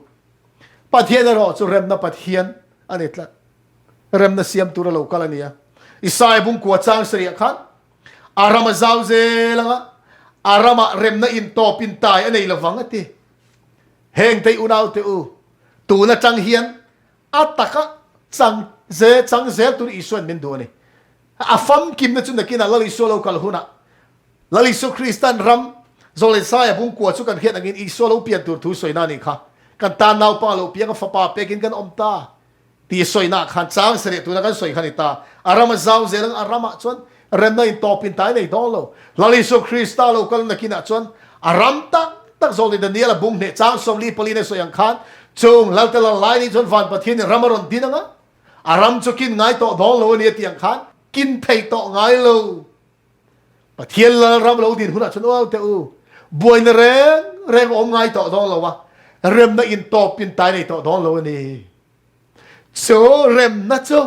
Pathian erawh chu remna Pathian a ni tlat. Remna siam tur a lo kal a nia. Isaiah bungkua chang sarih khan a ram a zau zel anga a ramah remna intawp intai a nei lovang a ti. Heng tei unaute u, tun atang hian a taka chang ze chang zel tur Isua'n min duh a ni. A famkimna chu nakinah Lal Isua lo kal hunah Lal Isua Krista'n ram Zawlei Isaiah bungkua chu kan hriat angin Isua lo pian tur thu sawina a nih kha. Kan tan naupang a lo piang a fapa pekin kan awm ta. Tih sawina khan chang sarih tuna kan sawi kha ni ta. A ram a zau zel ang, a ramah chuan remna in tawp in tai nei dawn lo. Lal Isua Krista lo kal nakinah chuan a ram tak tak zawk ni Daniel a bung hneh chang 44 in a sawi ang khan chung Lalte lal lai ni chuan van Pathian in ram a rawn din ang a, a ram chu kin ngai tawh dawn lo a ni a tih ang khan kin thei tawh ngai lo. Pathian lal ram lo din hunah chuan uau teh u, buaina reng reng a awm ngai tawh dawn lo a, remna in tawp in tai nei tawh dawn lo a ni. Chu remna chu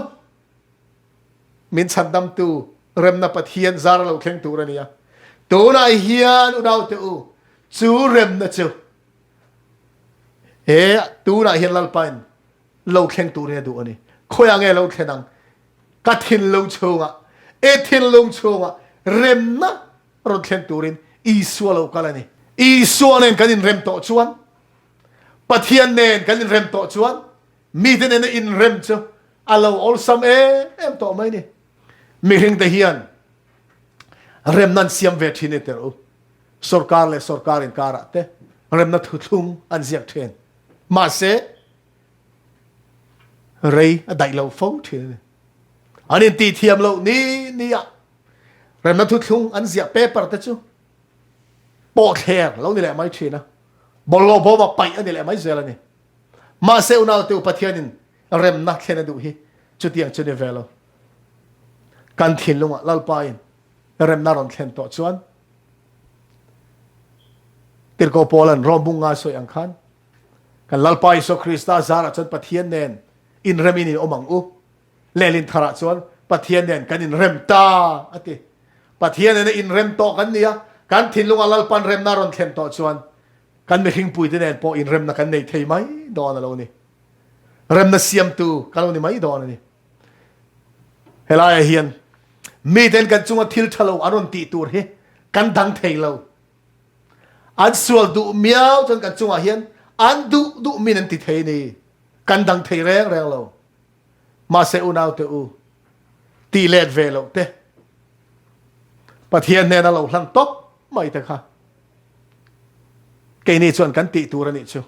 min chhandamtu remna Pathian zar a lo thleng tur a ni a. Tunah hian unau teh u, chu remna chu he tunah hian Lalpain lo thleng turin a duh a ni. Khawiah nge lo thlen ang? Ka thinlung chhungah, i thinlung chhungah remna rawn thlen turin Isua lo kal a ni. Isua nen kan inrem tawh chuan, Pathian nen kan inrem tawh chuan, mite nena inrem chu a lo awlsam em em tawh mai ni. Mihringte hian remna an siam ve thin e tirh u. Sorkar leh sorkar inkarah te remna thuthlung an ziak thin. Mahse, rei a daih lo fo thin a ni. An intih thiam loh ni ni ah remna thuthlung an ziah paper te chu pawhthler lo ni leh mai thin a, bawlhhlawh bawma paih a ni leh mai zel a ni. Mahse unaute u Pathianin remna thlen a duh hi chutiang chu ni ve lo. Kan thinlungah Lalpain remna rawn thlen tawh chuan Tirhkoh Paula'n Rom bunga sawi ang khan Kan Lalpa Isua Krista zarah chuan Pathian nen inremin in awm ang u. Lehlin tharah chuan Pathian nen kan inrem ta a ti. Pathian nena inrem tawh kan ni a, kan thinlunga Lalpan remna rawn thlen tawh chuan kan mihringpuite nen pawh inremna kan nei thei mai dawn a lo ni. Remna siamtu kan lo ni mai dawn a ni. Helaiah hian miten kan chunga thil tha lo an rawn tih tur hi kan dang thei lo. An sual duh miau chuan kan chungah hian an duh duh min an ti thei ni. Kan dang thei reng reng lo. Mahse unaute u, tih let ve loh te, Pathian hnena lo hlan tawp mai te kha keini chuan kan tih tur a nih chu.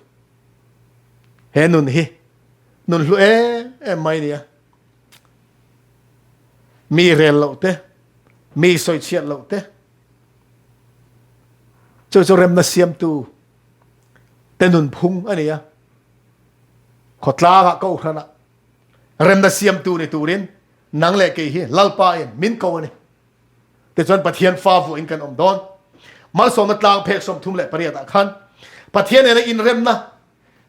He nun hi nun hlu em em mai nia. Mi rel loh te, mi sawichhiat loh te, Chu chu remna siamtu te nunphung a ni a. Khawtlangah kohhranah remna siamtu ni turin nang leh kei hi Lalpa in min ko a ni. Tichuan Pathian fa vuahin kan awm dawn. Malsawmna tlang phek 38 ah khan Pathian nena inremna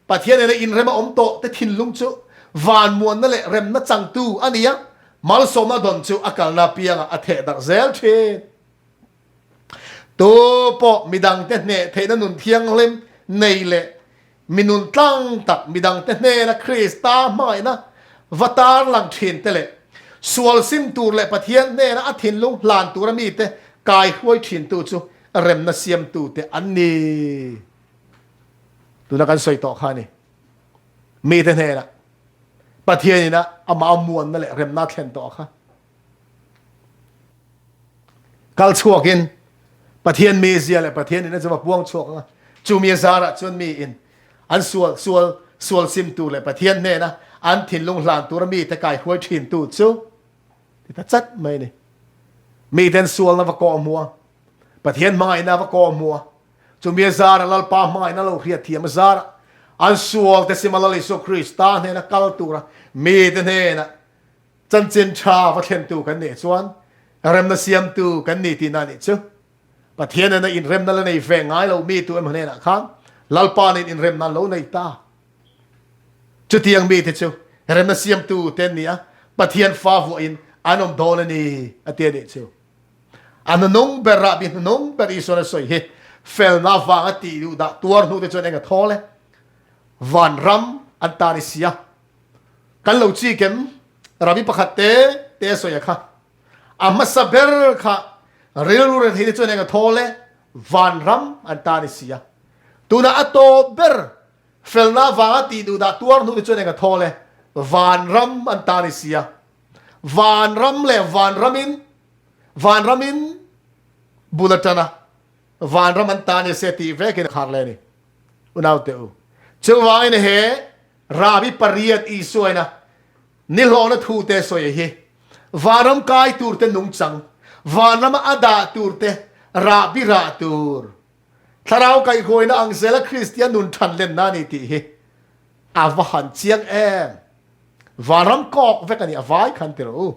Pathian nena inrema awm tawh te thinlung chu van muanna leh remna changtu a ni a, malsawmna dawn chu a kalna piangah a theh darh zel thin. Tu pawh midangte hneh theihna nun thianghlim nei leh mi nun tlang tak midangte hnena Krista hmangaihna va tarlang thin te leh sual sim tur leh Pathian hnena a thinlung hlan tura mite kaihruai thintu chu remna siamtute an ni. Tuna kan sawi tawh kha a ni. Mite hnena Pathianina amah a muanna leh remna a thlen tawh kha. Kal chhuakin Pathian mizia leh Pathian in a chu a puang chhuak anga chumi a zarah chuan mi in an sual sual sual sim tur leh Pathian hnena an thinlung hlan tura mite kai hruai thin tu chu ti ta chat mai ni. Miten sualna va kawh hmua Pathian hmangaihna va kawh hmua chumi a zara Lalpa hmangaihna lo hriat thiam a zara an sual te sima Lal Isua Krista hnena kal tura mite hnena Chanchin tha va thlentu kan nih chuan remna siamtu kan ni tihna nih chu. Pathian nena inremna la nei ve ngai lo mi tu emaw hnenah khan Lalpa nen inremna an lo nei ta. Chutiang mite chu remna siamtu te an ni a, Pathian fa vuahin an awm dawn a ni a ti a nih chu. A hnunung ber rahbi hnunung ber Isuan a sawi hi felna avanga tih duh dah tuar hnu te chuan eng a thawl e? Vanram an ta ni sia. Kan lo chik em? Rabi pakhat te te a sawi a kha. A hmasa ber kha rilru rethei te chuan eng a thawl e, vanram an ta ni si a. Tunah a tawp ber felna avanga tih duh dah tuar hnu te chuan eng a thawl e, vanram an ta ni si a. Vanram leh vanramin vanramin bul a tan a, vanram an ta ni se tih vekin a khar leh a ni. Unaute u, chuvangin he Rabi pariat Isuaina nihlawhna thute sawi hi vanram kai turte nungchang, vanrama a dah turte rahbi rah tur, thlarau kaihhruaina ang zela Kristian nun than lenna a ni tih hi a va han chiang em! Vanram kawk vek a ni, a vai khan ti rawh u.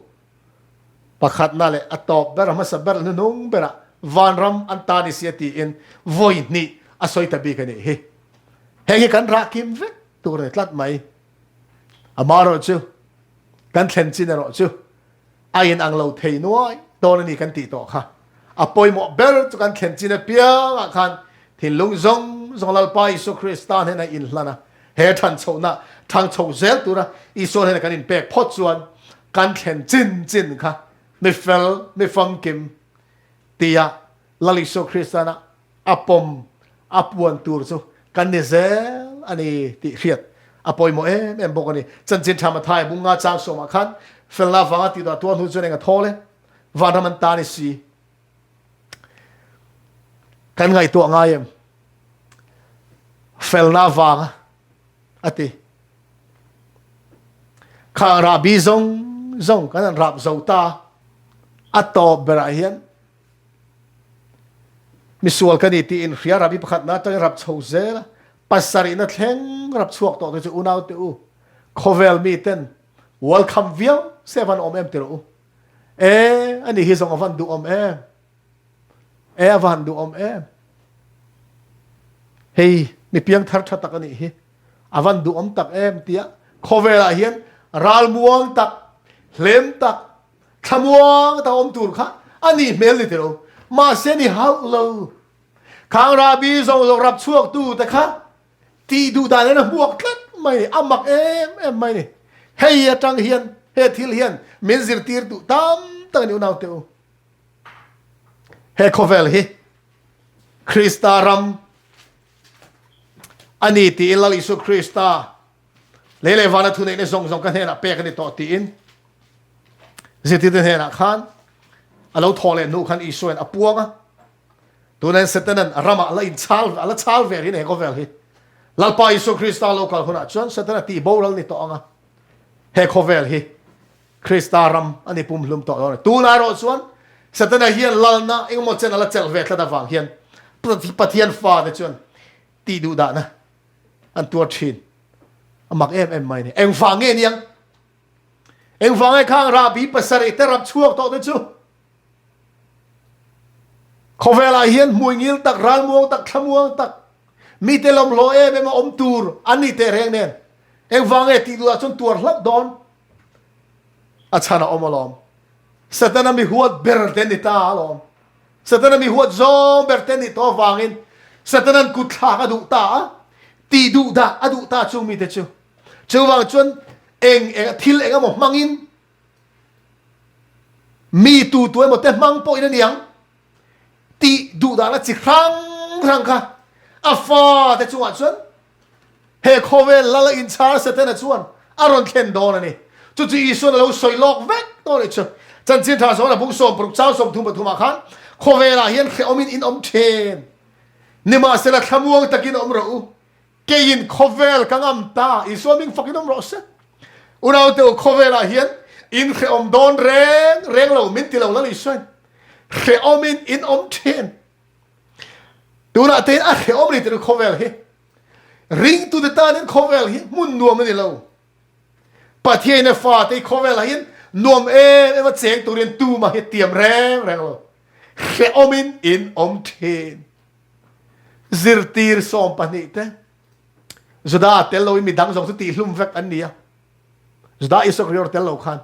Pakhatna leh a tawp ber, a hmasa ber, hnuhnung berah vanram an ta ni si a tiin vawi hnih a sawi ta bik a nih hi. Heng hi kan rah kim vek tur a ni tlat mai. Amaherawh chu kan thlen chin erawh chu a inang lo thei nuai dawn a ni kan tih tawh kha. A pawimawh ber chu kan thlen chin apiangah khan thinlung zawng zawng Lalpa Isua Krista hnena inhlan a, he than chhohna thang chho zel tura Isua hnena kan inpek phawt chuan. Kan thlen chin chin kha mi fel, mi famkim tia Lal Isua Kristana a pawm a puan tur chu kan ni zel a ni tih hriat a pawimawh em em bawk a ni. Chanchin tha Mathai bunga chang sawmah khan felna vanga tih dah tuar hnu chuan eng a thawl e, vanram an ta ni si. Kan ngaihtuah ngai em? Felna vanga a ti. Khang rahbi zawng zawng kan han rap zo ta a tawp berah hian misual ka ni tiin hria rabbi pakhatna atangin rap chho zel a, pasarihna thleng rap chhuak tawh te chu unau te u khawvel mi ten welcome viau se a van awm em ti rawh u. E ani hi zawng a van duhawm em. E a van duhawm em. Hei mi piangthar tha tak anih hi. A van duhawm tak em tia khawvelah hian ralmuang tak hlem tak Thlamuang ta awm tur kha a nih hmel ni tilo. Mahse ni hauh lo. Khang rahbi zawng zawng rap chhuak tu te kha tih duh dan in a hmuak tlat mai, a mak em em mai ni. Hei atang hian he thil hian min zirtir duh tam tak a ni unau te u. He khawvel hi Krista ram a ni tiin Lal Isua Krista Lei leh vana thuneihna zawng zawng ka hnenah pek a ni tawh tiin zirtirte hnenah khan a lo thawh leh hnu khan Isuain a puang a. Tunain Setanan a ramah la inchhal a la chhal ve rin he khawvel hi. Lalpa Isua Krista lo kal hunah chuan Setana tih boral ni tawh ang a. He khawvel hi Krista ram a ni pumhlum tawh dawn a. Tunah erawh chuan Setana hian lalna engemaw chen a la chelh ve tlat avang hian Pathian fate chuan tih duhdahna an tuar thin. A mak em em mai ni. Engvang nge niang? Engvang nge khang rahbi pasarih te rap chhuak tawh te chu? Khawvelah hian hmuingil tak, ralmuang tak, thlamuang tak, mite lawmhlaw em em a awm tur an ni teh reng nen. Engvang nge tih duhah chuan tuar hlauh dawn? A chhan a awm alawm. Satana mi huat ber te ni ta alawm. Setana mi huat zawng ber te nih tawh avangin Setana'n kut thlak a duh ta a, tih duh dah a duh ta chung mite chu. Chuvang chuan eng eng thil eng emaw hmangin mi tu tu emaw te hmang pawhin a niang tih duh dahna chi hrang hrang kha a fate chungah chuan He khawvel lal a inchhar Setana chuan a rawn thlen dawn a ni. Chu chu Isuan a lo sawi lawk vek tawh a nih chu. Chanchin tha zawn a bung 60 chau 33 ah khan khawvelah hian hrehawmin in awm thin. Nimahsela thlamuang takin awm rawh u. Keiin khawvel ka ngam ta. Isua ming fakin awm rawh se. Unaute u khawvelah hian in hrehawm dawn reng reng lo min ti lo Lal Isuain hrehawmin in awm thin. Tunah te hian a hrehawm a ni tih khawvel hi. Ringtute tanin khawvel hi hmun nuam a ni lo. Pathian a fate hi khawvelah hian nuam em em a cheng turin tumah hi tiam reng reng lo. Hrehawmin in awm thin. Zirtir 12 te Juda tel loin midang zawng chu tihhlum vek an ni a. Juda Isakrior tel lo khan.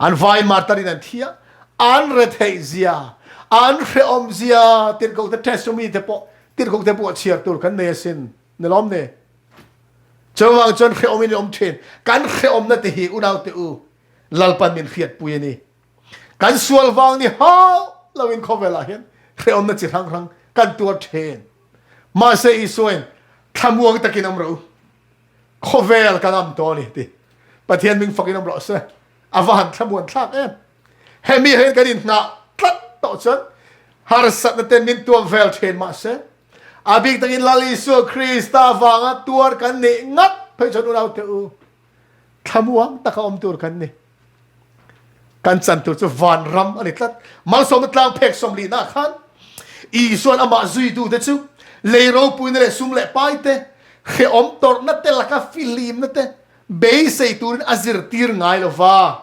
An vai martar in an thi a, an retheih zia, an hrehawm zia tirhkoh te testimony te pawh tirhkoh te pawh chhiar tur kan nei asin ni lawm ni. Chuvang chuan hrehawm in awm thin. Kan hrehawmna te hi unau te u Lalpan min hriatpui a ni. Kan sual vang ni hauh lo in khawvelah hian hrehawmna chi hrang hrang kan tuar thin. Mahse Isuain thlamuang takin awm rawh u. Khawvel ka ngam tawh a ni ti. Pathian ming fakin awm rawh se. A va han thlamuan thlak em. Hemi hian kan inhnah tlat tawh chuan harsatna ten min tuam vel thin mahse a bik takin Lal Isua Krista vanga tuar kan nih ngat phei chuan unau te u thlamuang taka awm tur kan ni. Kan chan tur chu van ram a ni tlat. Malsawmna tlang phek 40 ah khan Isuan amah zuitute chu lei ropuina leh sum leh pai te, hrehawm tawrhna te laka fihlimna te beisei turin a zirtir ngai lo va.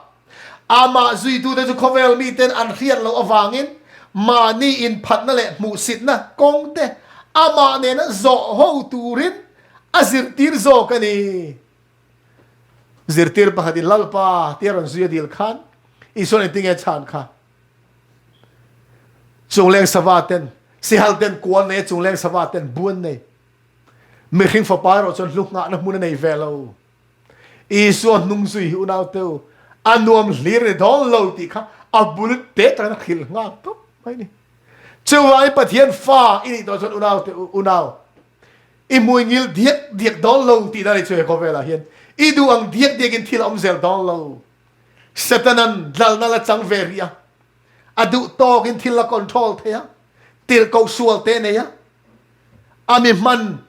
Amah zuitute chu khawvel miten an hriat loh avangin mahni inphatna leh hmuhsitna kawng te amah nena zawh ho turin a zirtir zawk a ni. Zirtir pakhatin Lalpa tia rawn zui a dil khan Isuan engtinge chhan kha? Chungleng sava ten, sihal ten kual nei a, chungleng sava ten bu an nei. Mihring fapa erawh chuan hlu nghahna hmun a nei ve lo. Isua hnung zui hi unau teu. A nuam hlir ni dawn lo tih kha a bul te takin a hrilh nghal tawp mai ni. Chuvangin Pathian fa i nih tawh chuan unau te unau i hmui ngil diak diak dawn lo tih na ni chu he khawvelah hian i duh ang diak diakin thil a awm zel dawn lo. Satanan lalna la chang ve rih a, a duh tawkin thil la control thei a, tirhkoh sual te nei a, a mi hman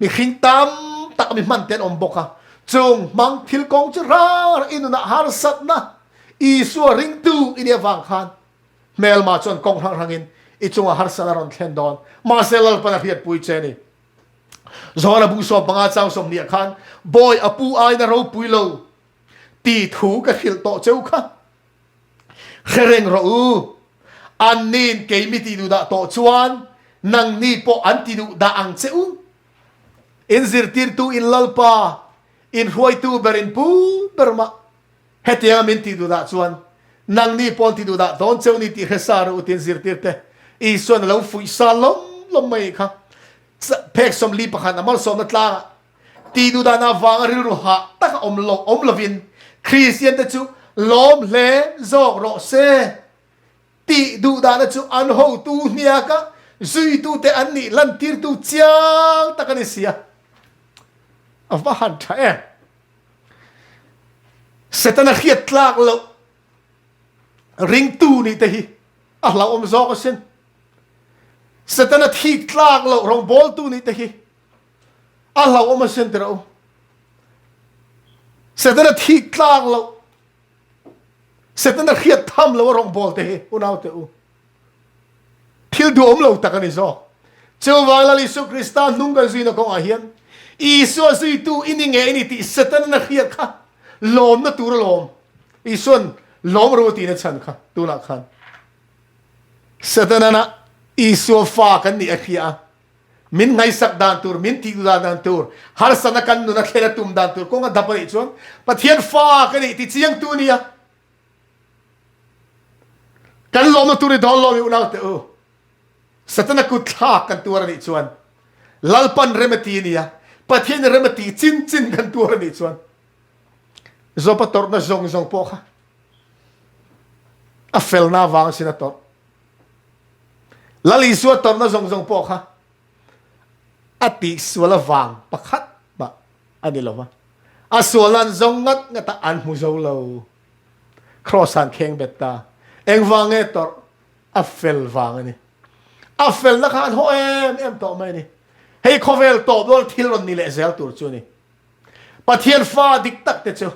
Mihring tam tak mi hman te an awm bawk a, chung hmang thil kawng chu rang rang i nunah harsatna Isua ringtu i nih avang khan hmelma chuan kawng hrang hrangin i chungah harsatna a rawn thlen dawn. Mahse Lalpan a hriatpui che a ni. Johana bung 15 chang 20 ah khan, Bawi a pu aiin a ropui lo ti thu ka hrilh tawh cheu kha. Hre reng rawh u, anni'n kei mi ti duh dah tawh chuan nangni pawh an ti duh dah ang che u. In zirtirtu in Lalpa, in hruaitu ber in pu ber mah hetianga min ti duh dah chuan nangni pawh an ti duh dah dawn cheu ni tih hre sa rawh u tiin zirtirte Isua'n a lo fuih sa lawm lawm mai kha. Phek 41 a malsawmna tlangah Ti duhdan avanga rilru hah taka awm lo awm lovin Kristiante chu lawm hle zawk rawh se. Tih duhdahna chu an hotu hniaka zuitute an nih lantirtu chiang tak a ni si a. A va han tha em! Setana hriat tlak loh ringtu nih te hi a hlauhawm zawk asin. Setana thik tlak loh rawngbawltu nih te hi A hlauhawm a sin tirh u. Setana thik tlak lo. Setana hriat tham lo a rawngbawl te hi unau te u. Thil duhawm lo tak a ni zawk. Chuvang Lal Isu Krista hnung kan zuina kawngah hian Isua zuitu i ni nge i ni tih Setana na hriat kha lawmna tur a lawm. Isuan lawm ru a tihna chhan kha tunah khan Setana na Isua fa kan nih a hria a. Min ngaihsak dan tur, min tih duh dan tur, harsatna kan nun a thlen a tum dan tur kawng a dap a nih chuan Pathian fa ka nih ti chiang tu nia. Kan lawmna tur i dawn lawm i unau teh u. Satana kut thlak kan tuar a nih chuan Lalpan rem a ti nia, Pathian rem a ti chin chin kan tuar a nih chuan Job-a tawrhna zawng zawng pawh kha a felna vang sin a tawrh. Lal Isua tawrhna zawng zawng pawh kha a tihsual avang pakhat mah a ni lo va. A sual an zawng ngat ngat a, an hmu zo lo. Kraws an kheng bet ta. Engvang nge tawrh? A fel vang a ni. A felna kha an haw em em tawh mai a ni. Hei khawvel tawp dawn thil rawn ni leh zel tur chu a ni. Pathian fa dik tak te chu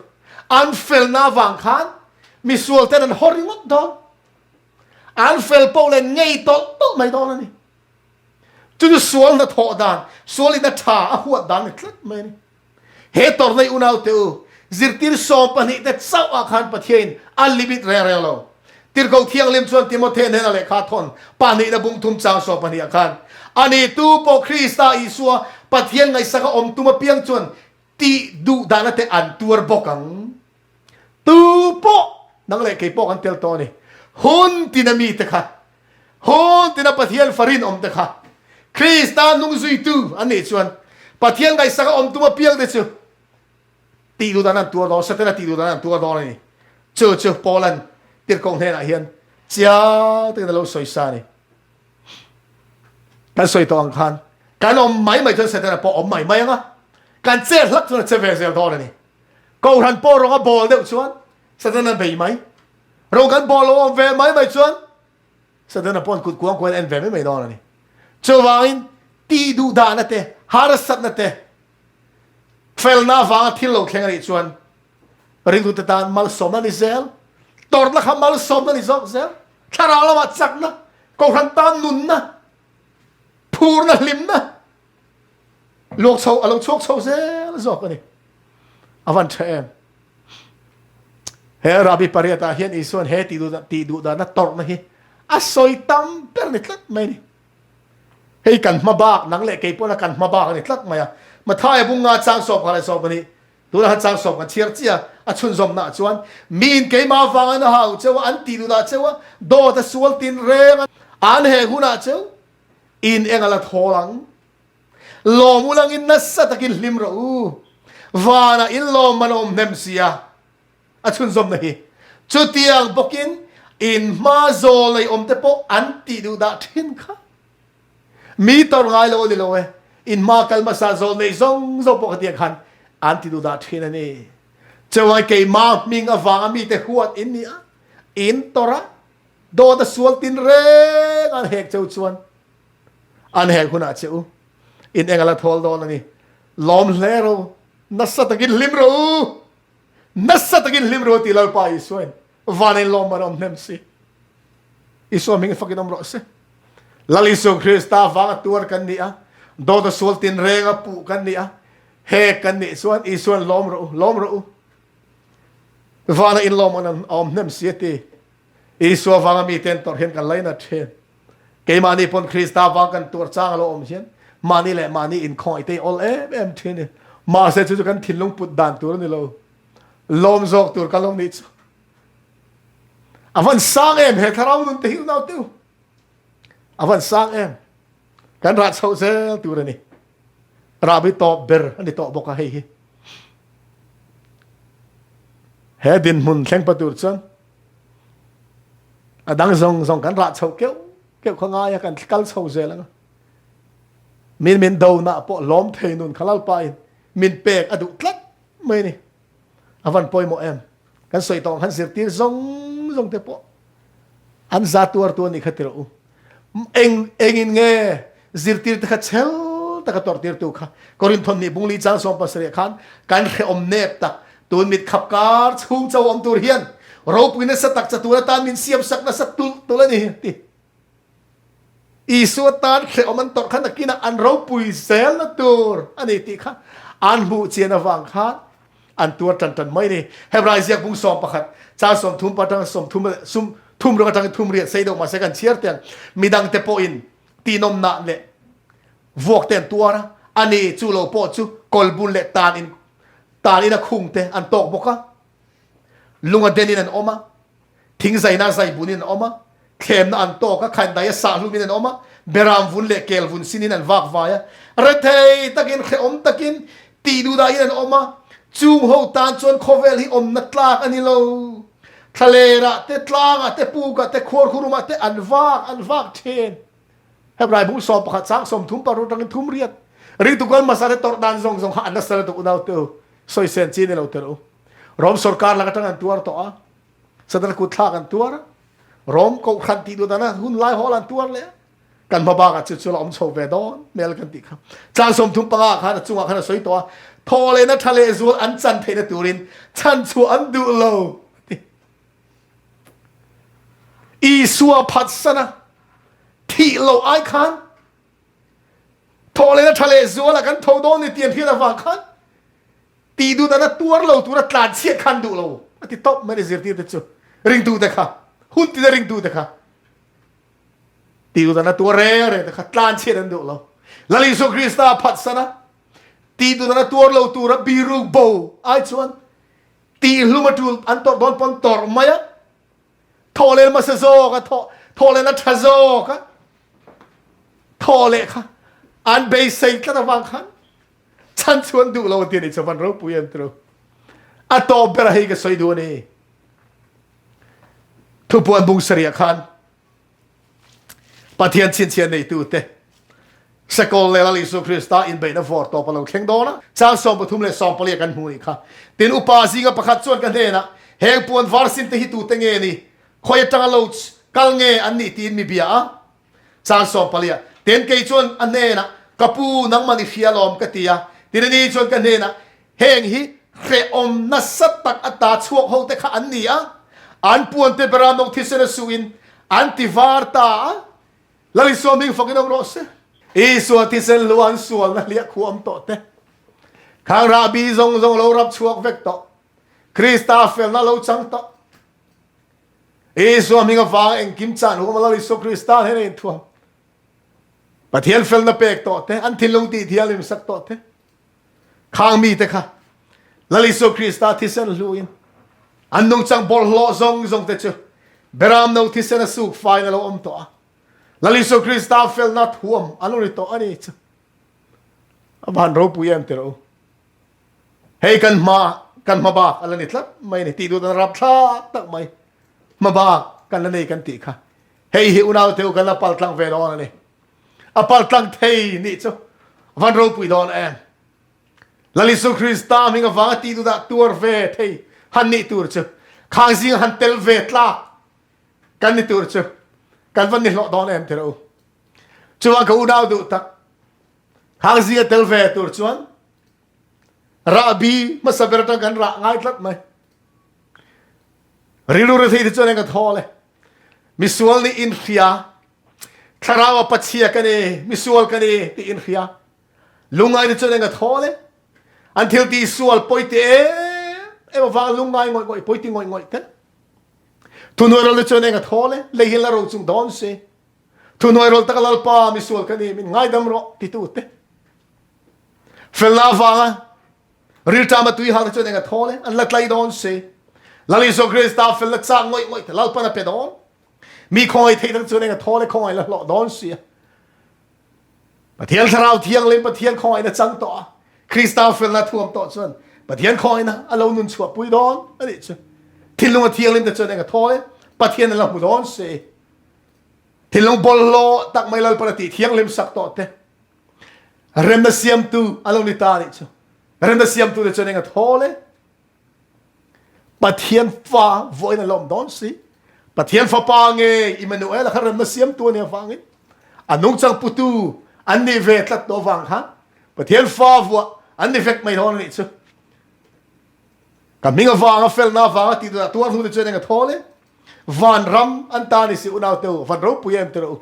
an felna avang khan misual ten an haw ringawt dawn. An fel poh leh ngei tawlh tawlh mai dawn a ni. Chu chu sual hnathawh dan, sualin a tha a huat dan ni tlat mai a ni. He tawrhnei unau te u, zirtir 12 te chauh ah khan Pathiain a limit reng reng lo. Tirhkoh Thianghlim chuan Timothe hnena lehkha thawn pahnihna bung thum chang 12 ah khan, Ani tu pawh Krista Isua Pathian ngaihsaka awm tum apiang chuan tih duh dahna te an tuar bawk ang. Tu pawh nang leh kei pawh kan tel tawh a ni. Hun tina mite kha, hun tina Pathian fa rinawm te kha, Krista hnung zuitu an nih chuan Pathian ngaihsaka awm tum apiang te chu tih duh dan an tuar dawn, Setana tih duh dan an tuar dawn a ni. Chu chu Paula'n tirhkoh hnenah hian chiang takin a lo sawi sa a ni. Kan sawi tawh ang khan kan awm mai mai chuan Setana pawh awm mai mai ang a, kan chet hlak chuan a che ve zel dawn a ni. Kohhran pawh rawng a bawl deuh chuan Setana bei mai. Rawng kan bawl lo awm ve mai mai chuan Setana paw'n kut kuang kuan en ve mai mai dawn a ni. Chuvangin tih duh dahna te, harsatna te, felna avanga thil lo thleng a nih chuan ringtute tan malsawmna ni zel, tawrhna kha malsawmna ni zawk zel, thlarau lamah chakna, kohhran tan nunna, phurna, hlimna, Luak chho a lo chhuak chho zel zawk a ni. A van tha em. He Rabbi pariat ah hian Isuan he ti duh ti duh dana tawrhna hi a sawi tam ber ni tlat mai ni. Hei kan hma bak nang leh kei pawna kan hma bak a ni tlat mai a. Mathaia bung nga chang sawp kha leh sawp a ni. Tuna han chang sawp kan chhiar chiah a chhunzawmna ah chuan miin keimah avanga an hau cheu a an ti duh dah cheu a dawt a sual tin reng a an he hunah cheu in eng a la thawl ang. Lawm ulangin nasa takin hlim rawh u. Vanah in lawm man a awm hnem si a. A chhunzawmna hi chutiang bawkin in hma zawl nei awm te pawh an tih duh dah thin kha. Mi tawrh ngai lo a ni lo e, in hma kal hmasa zawl nei zawng zawng pawh khatiang khan an ti duh dah thin a ni. Chuan keimah hming avanga mite huat in ni a, in tawrh a, dawt a sual tin reng an hek cheu chuan an hek hunah che u in eng a la thawl dawn a ni. Lawm hle ro, nasa takin hlim ro u! Nasa takin hlim ru ti Lalpa Isuain van in lawm an awm hnem si. Isua hming fakin awm rawh se. Lal Isu Krista vanga tuar kan ni a, dawt a sual tinreng a puh kan ni a, hek kan nih chuan Isuan lawm rawh u, lawm rawh u. Vana in lawm an awm hnem si a ti. Isua vanga miten tawrh hian kan lainat thin. Keimahni pawn Krista vang kan tuar chang a lo awm hian mahni leh mahni inkhawngaih te i awl em em thin i mahse chu chu kan thinlung put dan tur a ni lo. Lawm zawk tur kan lo nih chu. A van sang em he thlarau nun te hi unau te u. A van sang em. Kan rah chhoh zel tur a ni. Rahbi tawp ber a ni tawh bawk a hei hi. He dinhmun thleng pa tur chuan A dang zawng zawng kan rah chhoh keuh keuh kha ngai a, kan kal chho zel anga. Min min do na pawh lawm thei nun kha Lalpa in min pek a duh tlat mai ni. A van pawimawh em. Kan sawi tawh ang khan zirtir zawng zawng te pawh an za tuar tu a nih kha ti rawh u. Eng engin nge zirtir te kha chhel taka tawrhtirtu kha Korinthon nih bungli chang 70 khan kan hrehawm nep tak tun mit khap kar chhung cho awm tur hian ropui nasa tak chatur atan min siam sak nasa tulh tulh a ni ti. Isua tan hrehawm an tawrh kha nakinah an ropui zelna tur a ni tih kha an hmuh chian avang khan an tuar tan tan mai ni. Hebrai ziak bung 11 chang 30 pa tang 30 sum thum rang atang thum riat sei deuh mahse kan chhiar tiang midang te pawhin tinawmna leh vuak te an tuar a, ani chu lo pawh chu kawlbun leh tan in tan in a khung te an tawk bawk a, lunga den in an awm a, thingzaina zaibun in an awm a, thlemna an tawk a, khaindai a sahhlum in an awm a, beram vun leh kel vun sin in an vak vai a, rethei takin hrehawm takin tih duhdah in an awm a, chung ho tan chuan khawvel hi awmna tlak a ni lo. Thlalerah te, tlangah te, pukah te, khuarkhurumah te an vak an vak thin. Hebrai bung 11 chang 30 paruk atangin thum riat. Ringtu kal hmasa te tawrh dan zawng zawng kha an nasa lutuk unau te u. Sawisel chi ni lo tel u. Rom sorkar lak atang an tuar tawh a. Sadar kut thlak an tuar a. Rom kohhran tih duh dana hun lai hawl an tuar leh a. Kan hma bakah chu chu la awm chho ve dawn hmel kan tih kha. Chang 35 ah khan a chungah khan a sawi tawh a. Thaw lehna tha leh zual an chan theihna turin chhan chhuah an duh lo. Isua phatsan a thih loh ai khan thawhlehna tha leh zuala kan tho dawn ni tiang hian avang khan tih duh dana tuar lo tura tlan chhiat khan duh lo a ti tawp mai ni zirtir te chu ringtu te kha hun tina ringtu te kha tih duh dana tuar reng reng te kha tlan chhiat an duh lo Lal Isua Krista phatsan a tih duh dana tuar lo tura biruk bo ai chuan Tihhlum a ṭul an tawrh dawn pawn tawrh mai a, thawhleh hmasa zawk a, thawh thawhleh a ṭha zawk a, thawhleh kha an beisei tlat avang khan chhan chu an duh lo ti a ni chu van ropui em tiro. A tawp ber a hei ka sawi duh a ni. Thupuan bung sarih ah khan Pathian chhinchhiah neitute Sakawl leh Lal Isua Krista inbeihna vawr tawp a lo thleng dawn a, chang 13 leh 14 ah kan hmu nih kha. Tin, upa zinga pakhat chuan ka hnenah, Heng puan var sin te hi tute nge ni? Khawi atanga lo kal nge an nih? tiin mi bia a. Chang 14 ah, Tin, kei chuan a hnenah, Ka pu, nangman i hria alawm, ka ti a. Tin, ani chuan ka hnenah, Heng hi hrehawm nasa tak ata chhuak ho te kha an ni a, an puante beramno thisen a suhin an ti var ta a, Lal Isua hming fakin awm rawh se. Isua thisen hlu an sualna hliah khuam tawh te, khang rahbi zawng zawng lo rap chhuak vek tawh, Krista felna lo chang tawh. Isua hming avang engkim chan huam a Lal Isua Krista hnena inthuam. Pathian felna pek tawh te, an thinlung tih thianghlim sak tawh te, Khang mite kha Lal Isua Krista thisen hluin an nungchang bawlhhlawh zawng zawng te chu Beram no thisen a suk faiin a lo awm tawh a. Lal Isua Krista felna thuam a lo ni tawh a ni chu. A van ropui em ti rawh u. Hei kan hma Kan hmabak a la ni tlat mai a ni tih duh dan rapthlak tak mai hmabak kan la nei kan tih kha. Hei hi unaute u kan la paltlang ve dawn a ni. A paltlang thei nih chu van ropui dawn em. Lal Isu Krista hming avanga tih duhdah tuar ve thei han nih tur chu khang zinga han tel ve tlak kan ni tur chu kan van ni hlawh dawn em tira u. Chuan ka unau duh tak khang zinga tel ve tur chuan Rahbi hmasa ber atang kan rah ngai tlat mai. Rilru rethei te chuan eng ka thawl e. Misual nih in hria. Thlarau a pachia ka ni, misual ka ni ti in hria. Lungai te chuan eng ka thawl e. An thil ti sual poi te em em awang lungai ngoi ngoi poi ti ngoi ngoi te. Thunuai rol te chuan eng ka thawl e. Lei hin la ro chung dawn se. Thunuai rol taka lalpa misual ka ni min ngaidam rawh ti tu te. Felna avanga rilṭam a tui hal te chuan eng a thawl e, an la tlai dawn si. Lal Isua Krista felna chak ngawih ngawih te Lalpan a pe dawn. Mi khawngaih theih tak chuan eng a thawl e, khawngaih la hlawh dawn si a. Pathian Thlarau Thianghlim Pathian khawngaihna chang tawh a, Krista felna thuam tawh chuan Pathian khawngaihna a lo nun chhuah pui dawn a nih chu. Thinlung a thianghlim te chuan eng a thawl e, Pathian a la hmu dawn si. Thinlung bawlhhlawh tak mai Lalpan a tih thianghlim sak tawh te. Remna siamtu a lo ni ta nih chu. Remna siamtu te chuan eng a thawl e. Pathian fa vawiin a lawm dawn si. Pathian fapa nge Immanuel a kha remna siamtu a nih avangin a nungchang putu an nih ve tlat tawh avang khan Pathian fa vuah an ni vek mai dawn a nih chu. Ka hming avanga felna avanga tih duhdah tuar hnu te chuan eng a thawl e. Vanram an ta ni si unau te u, van ropui em tirh u.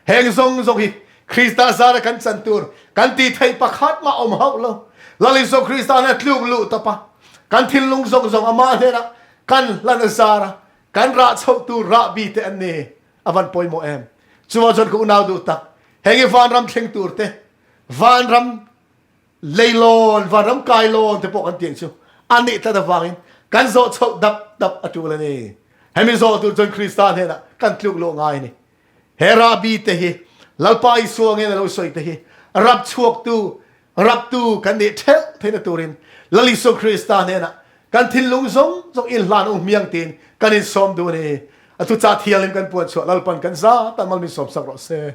Heng zawng zawng hi Krista zara kan chan tur kan tih theih pakhat mah awm hauh lo. Lal Isua Krista hna tluk luh tawp a, kan thinlung zawng zawng amah hnenah kan hlan a zara kan rah chhoh tur rahbi te an ni. A van pawimawh em. Chuvang chuan ka unau duh tak, heng hi vanram thleng tur te, vanram Leilawn, vanram kailawn te pawh kan tih ang chu a nih tlat avangin kan zawh chhoh dap dap a tul a ni. Hemi zawh tur chuan Krista hnenah kan tluk luh ngai a ni. He rahbi te hi Lalpa Isua ngen a lo sawi te hi rap chhuaktu, raptu kan nih theuh theihna turin Lal Isua Krista hnenah kan thinlung zawng zawng inhlan u hmiang tiin kan insawm duh a ni. A thuchah thianghlim kan puan chhuah Lalpan kan za tan mal min sawmsak rawh se.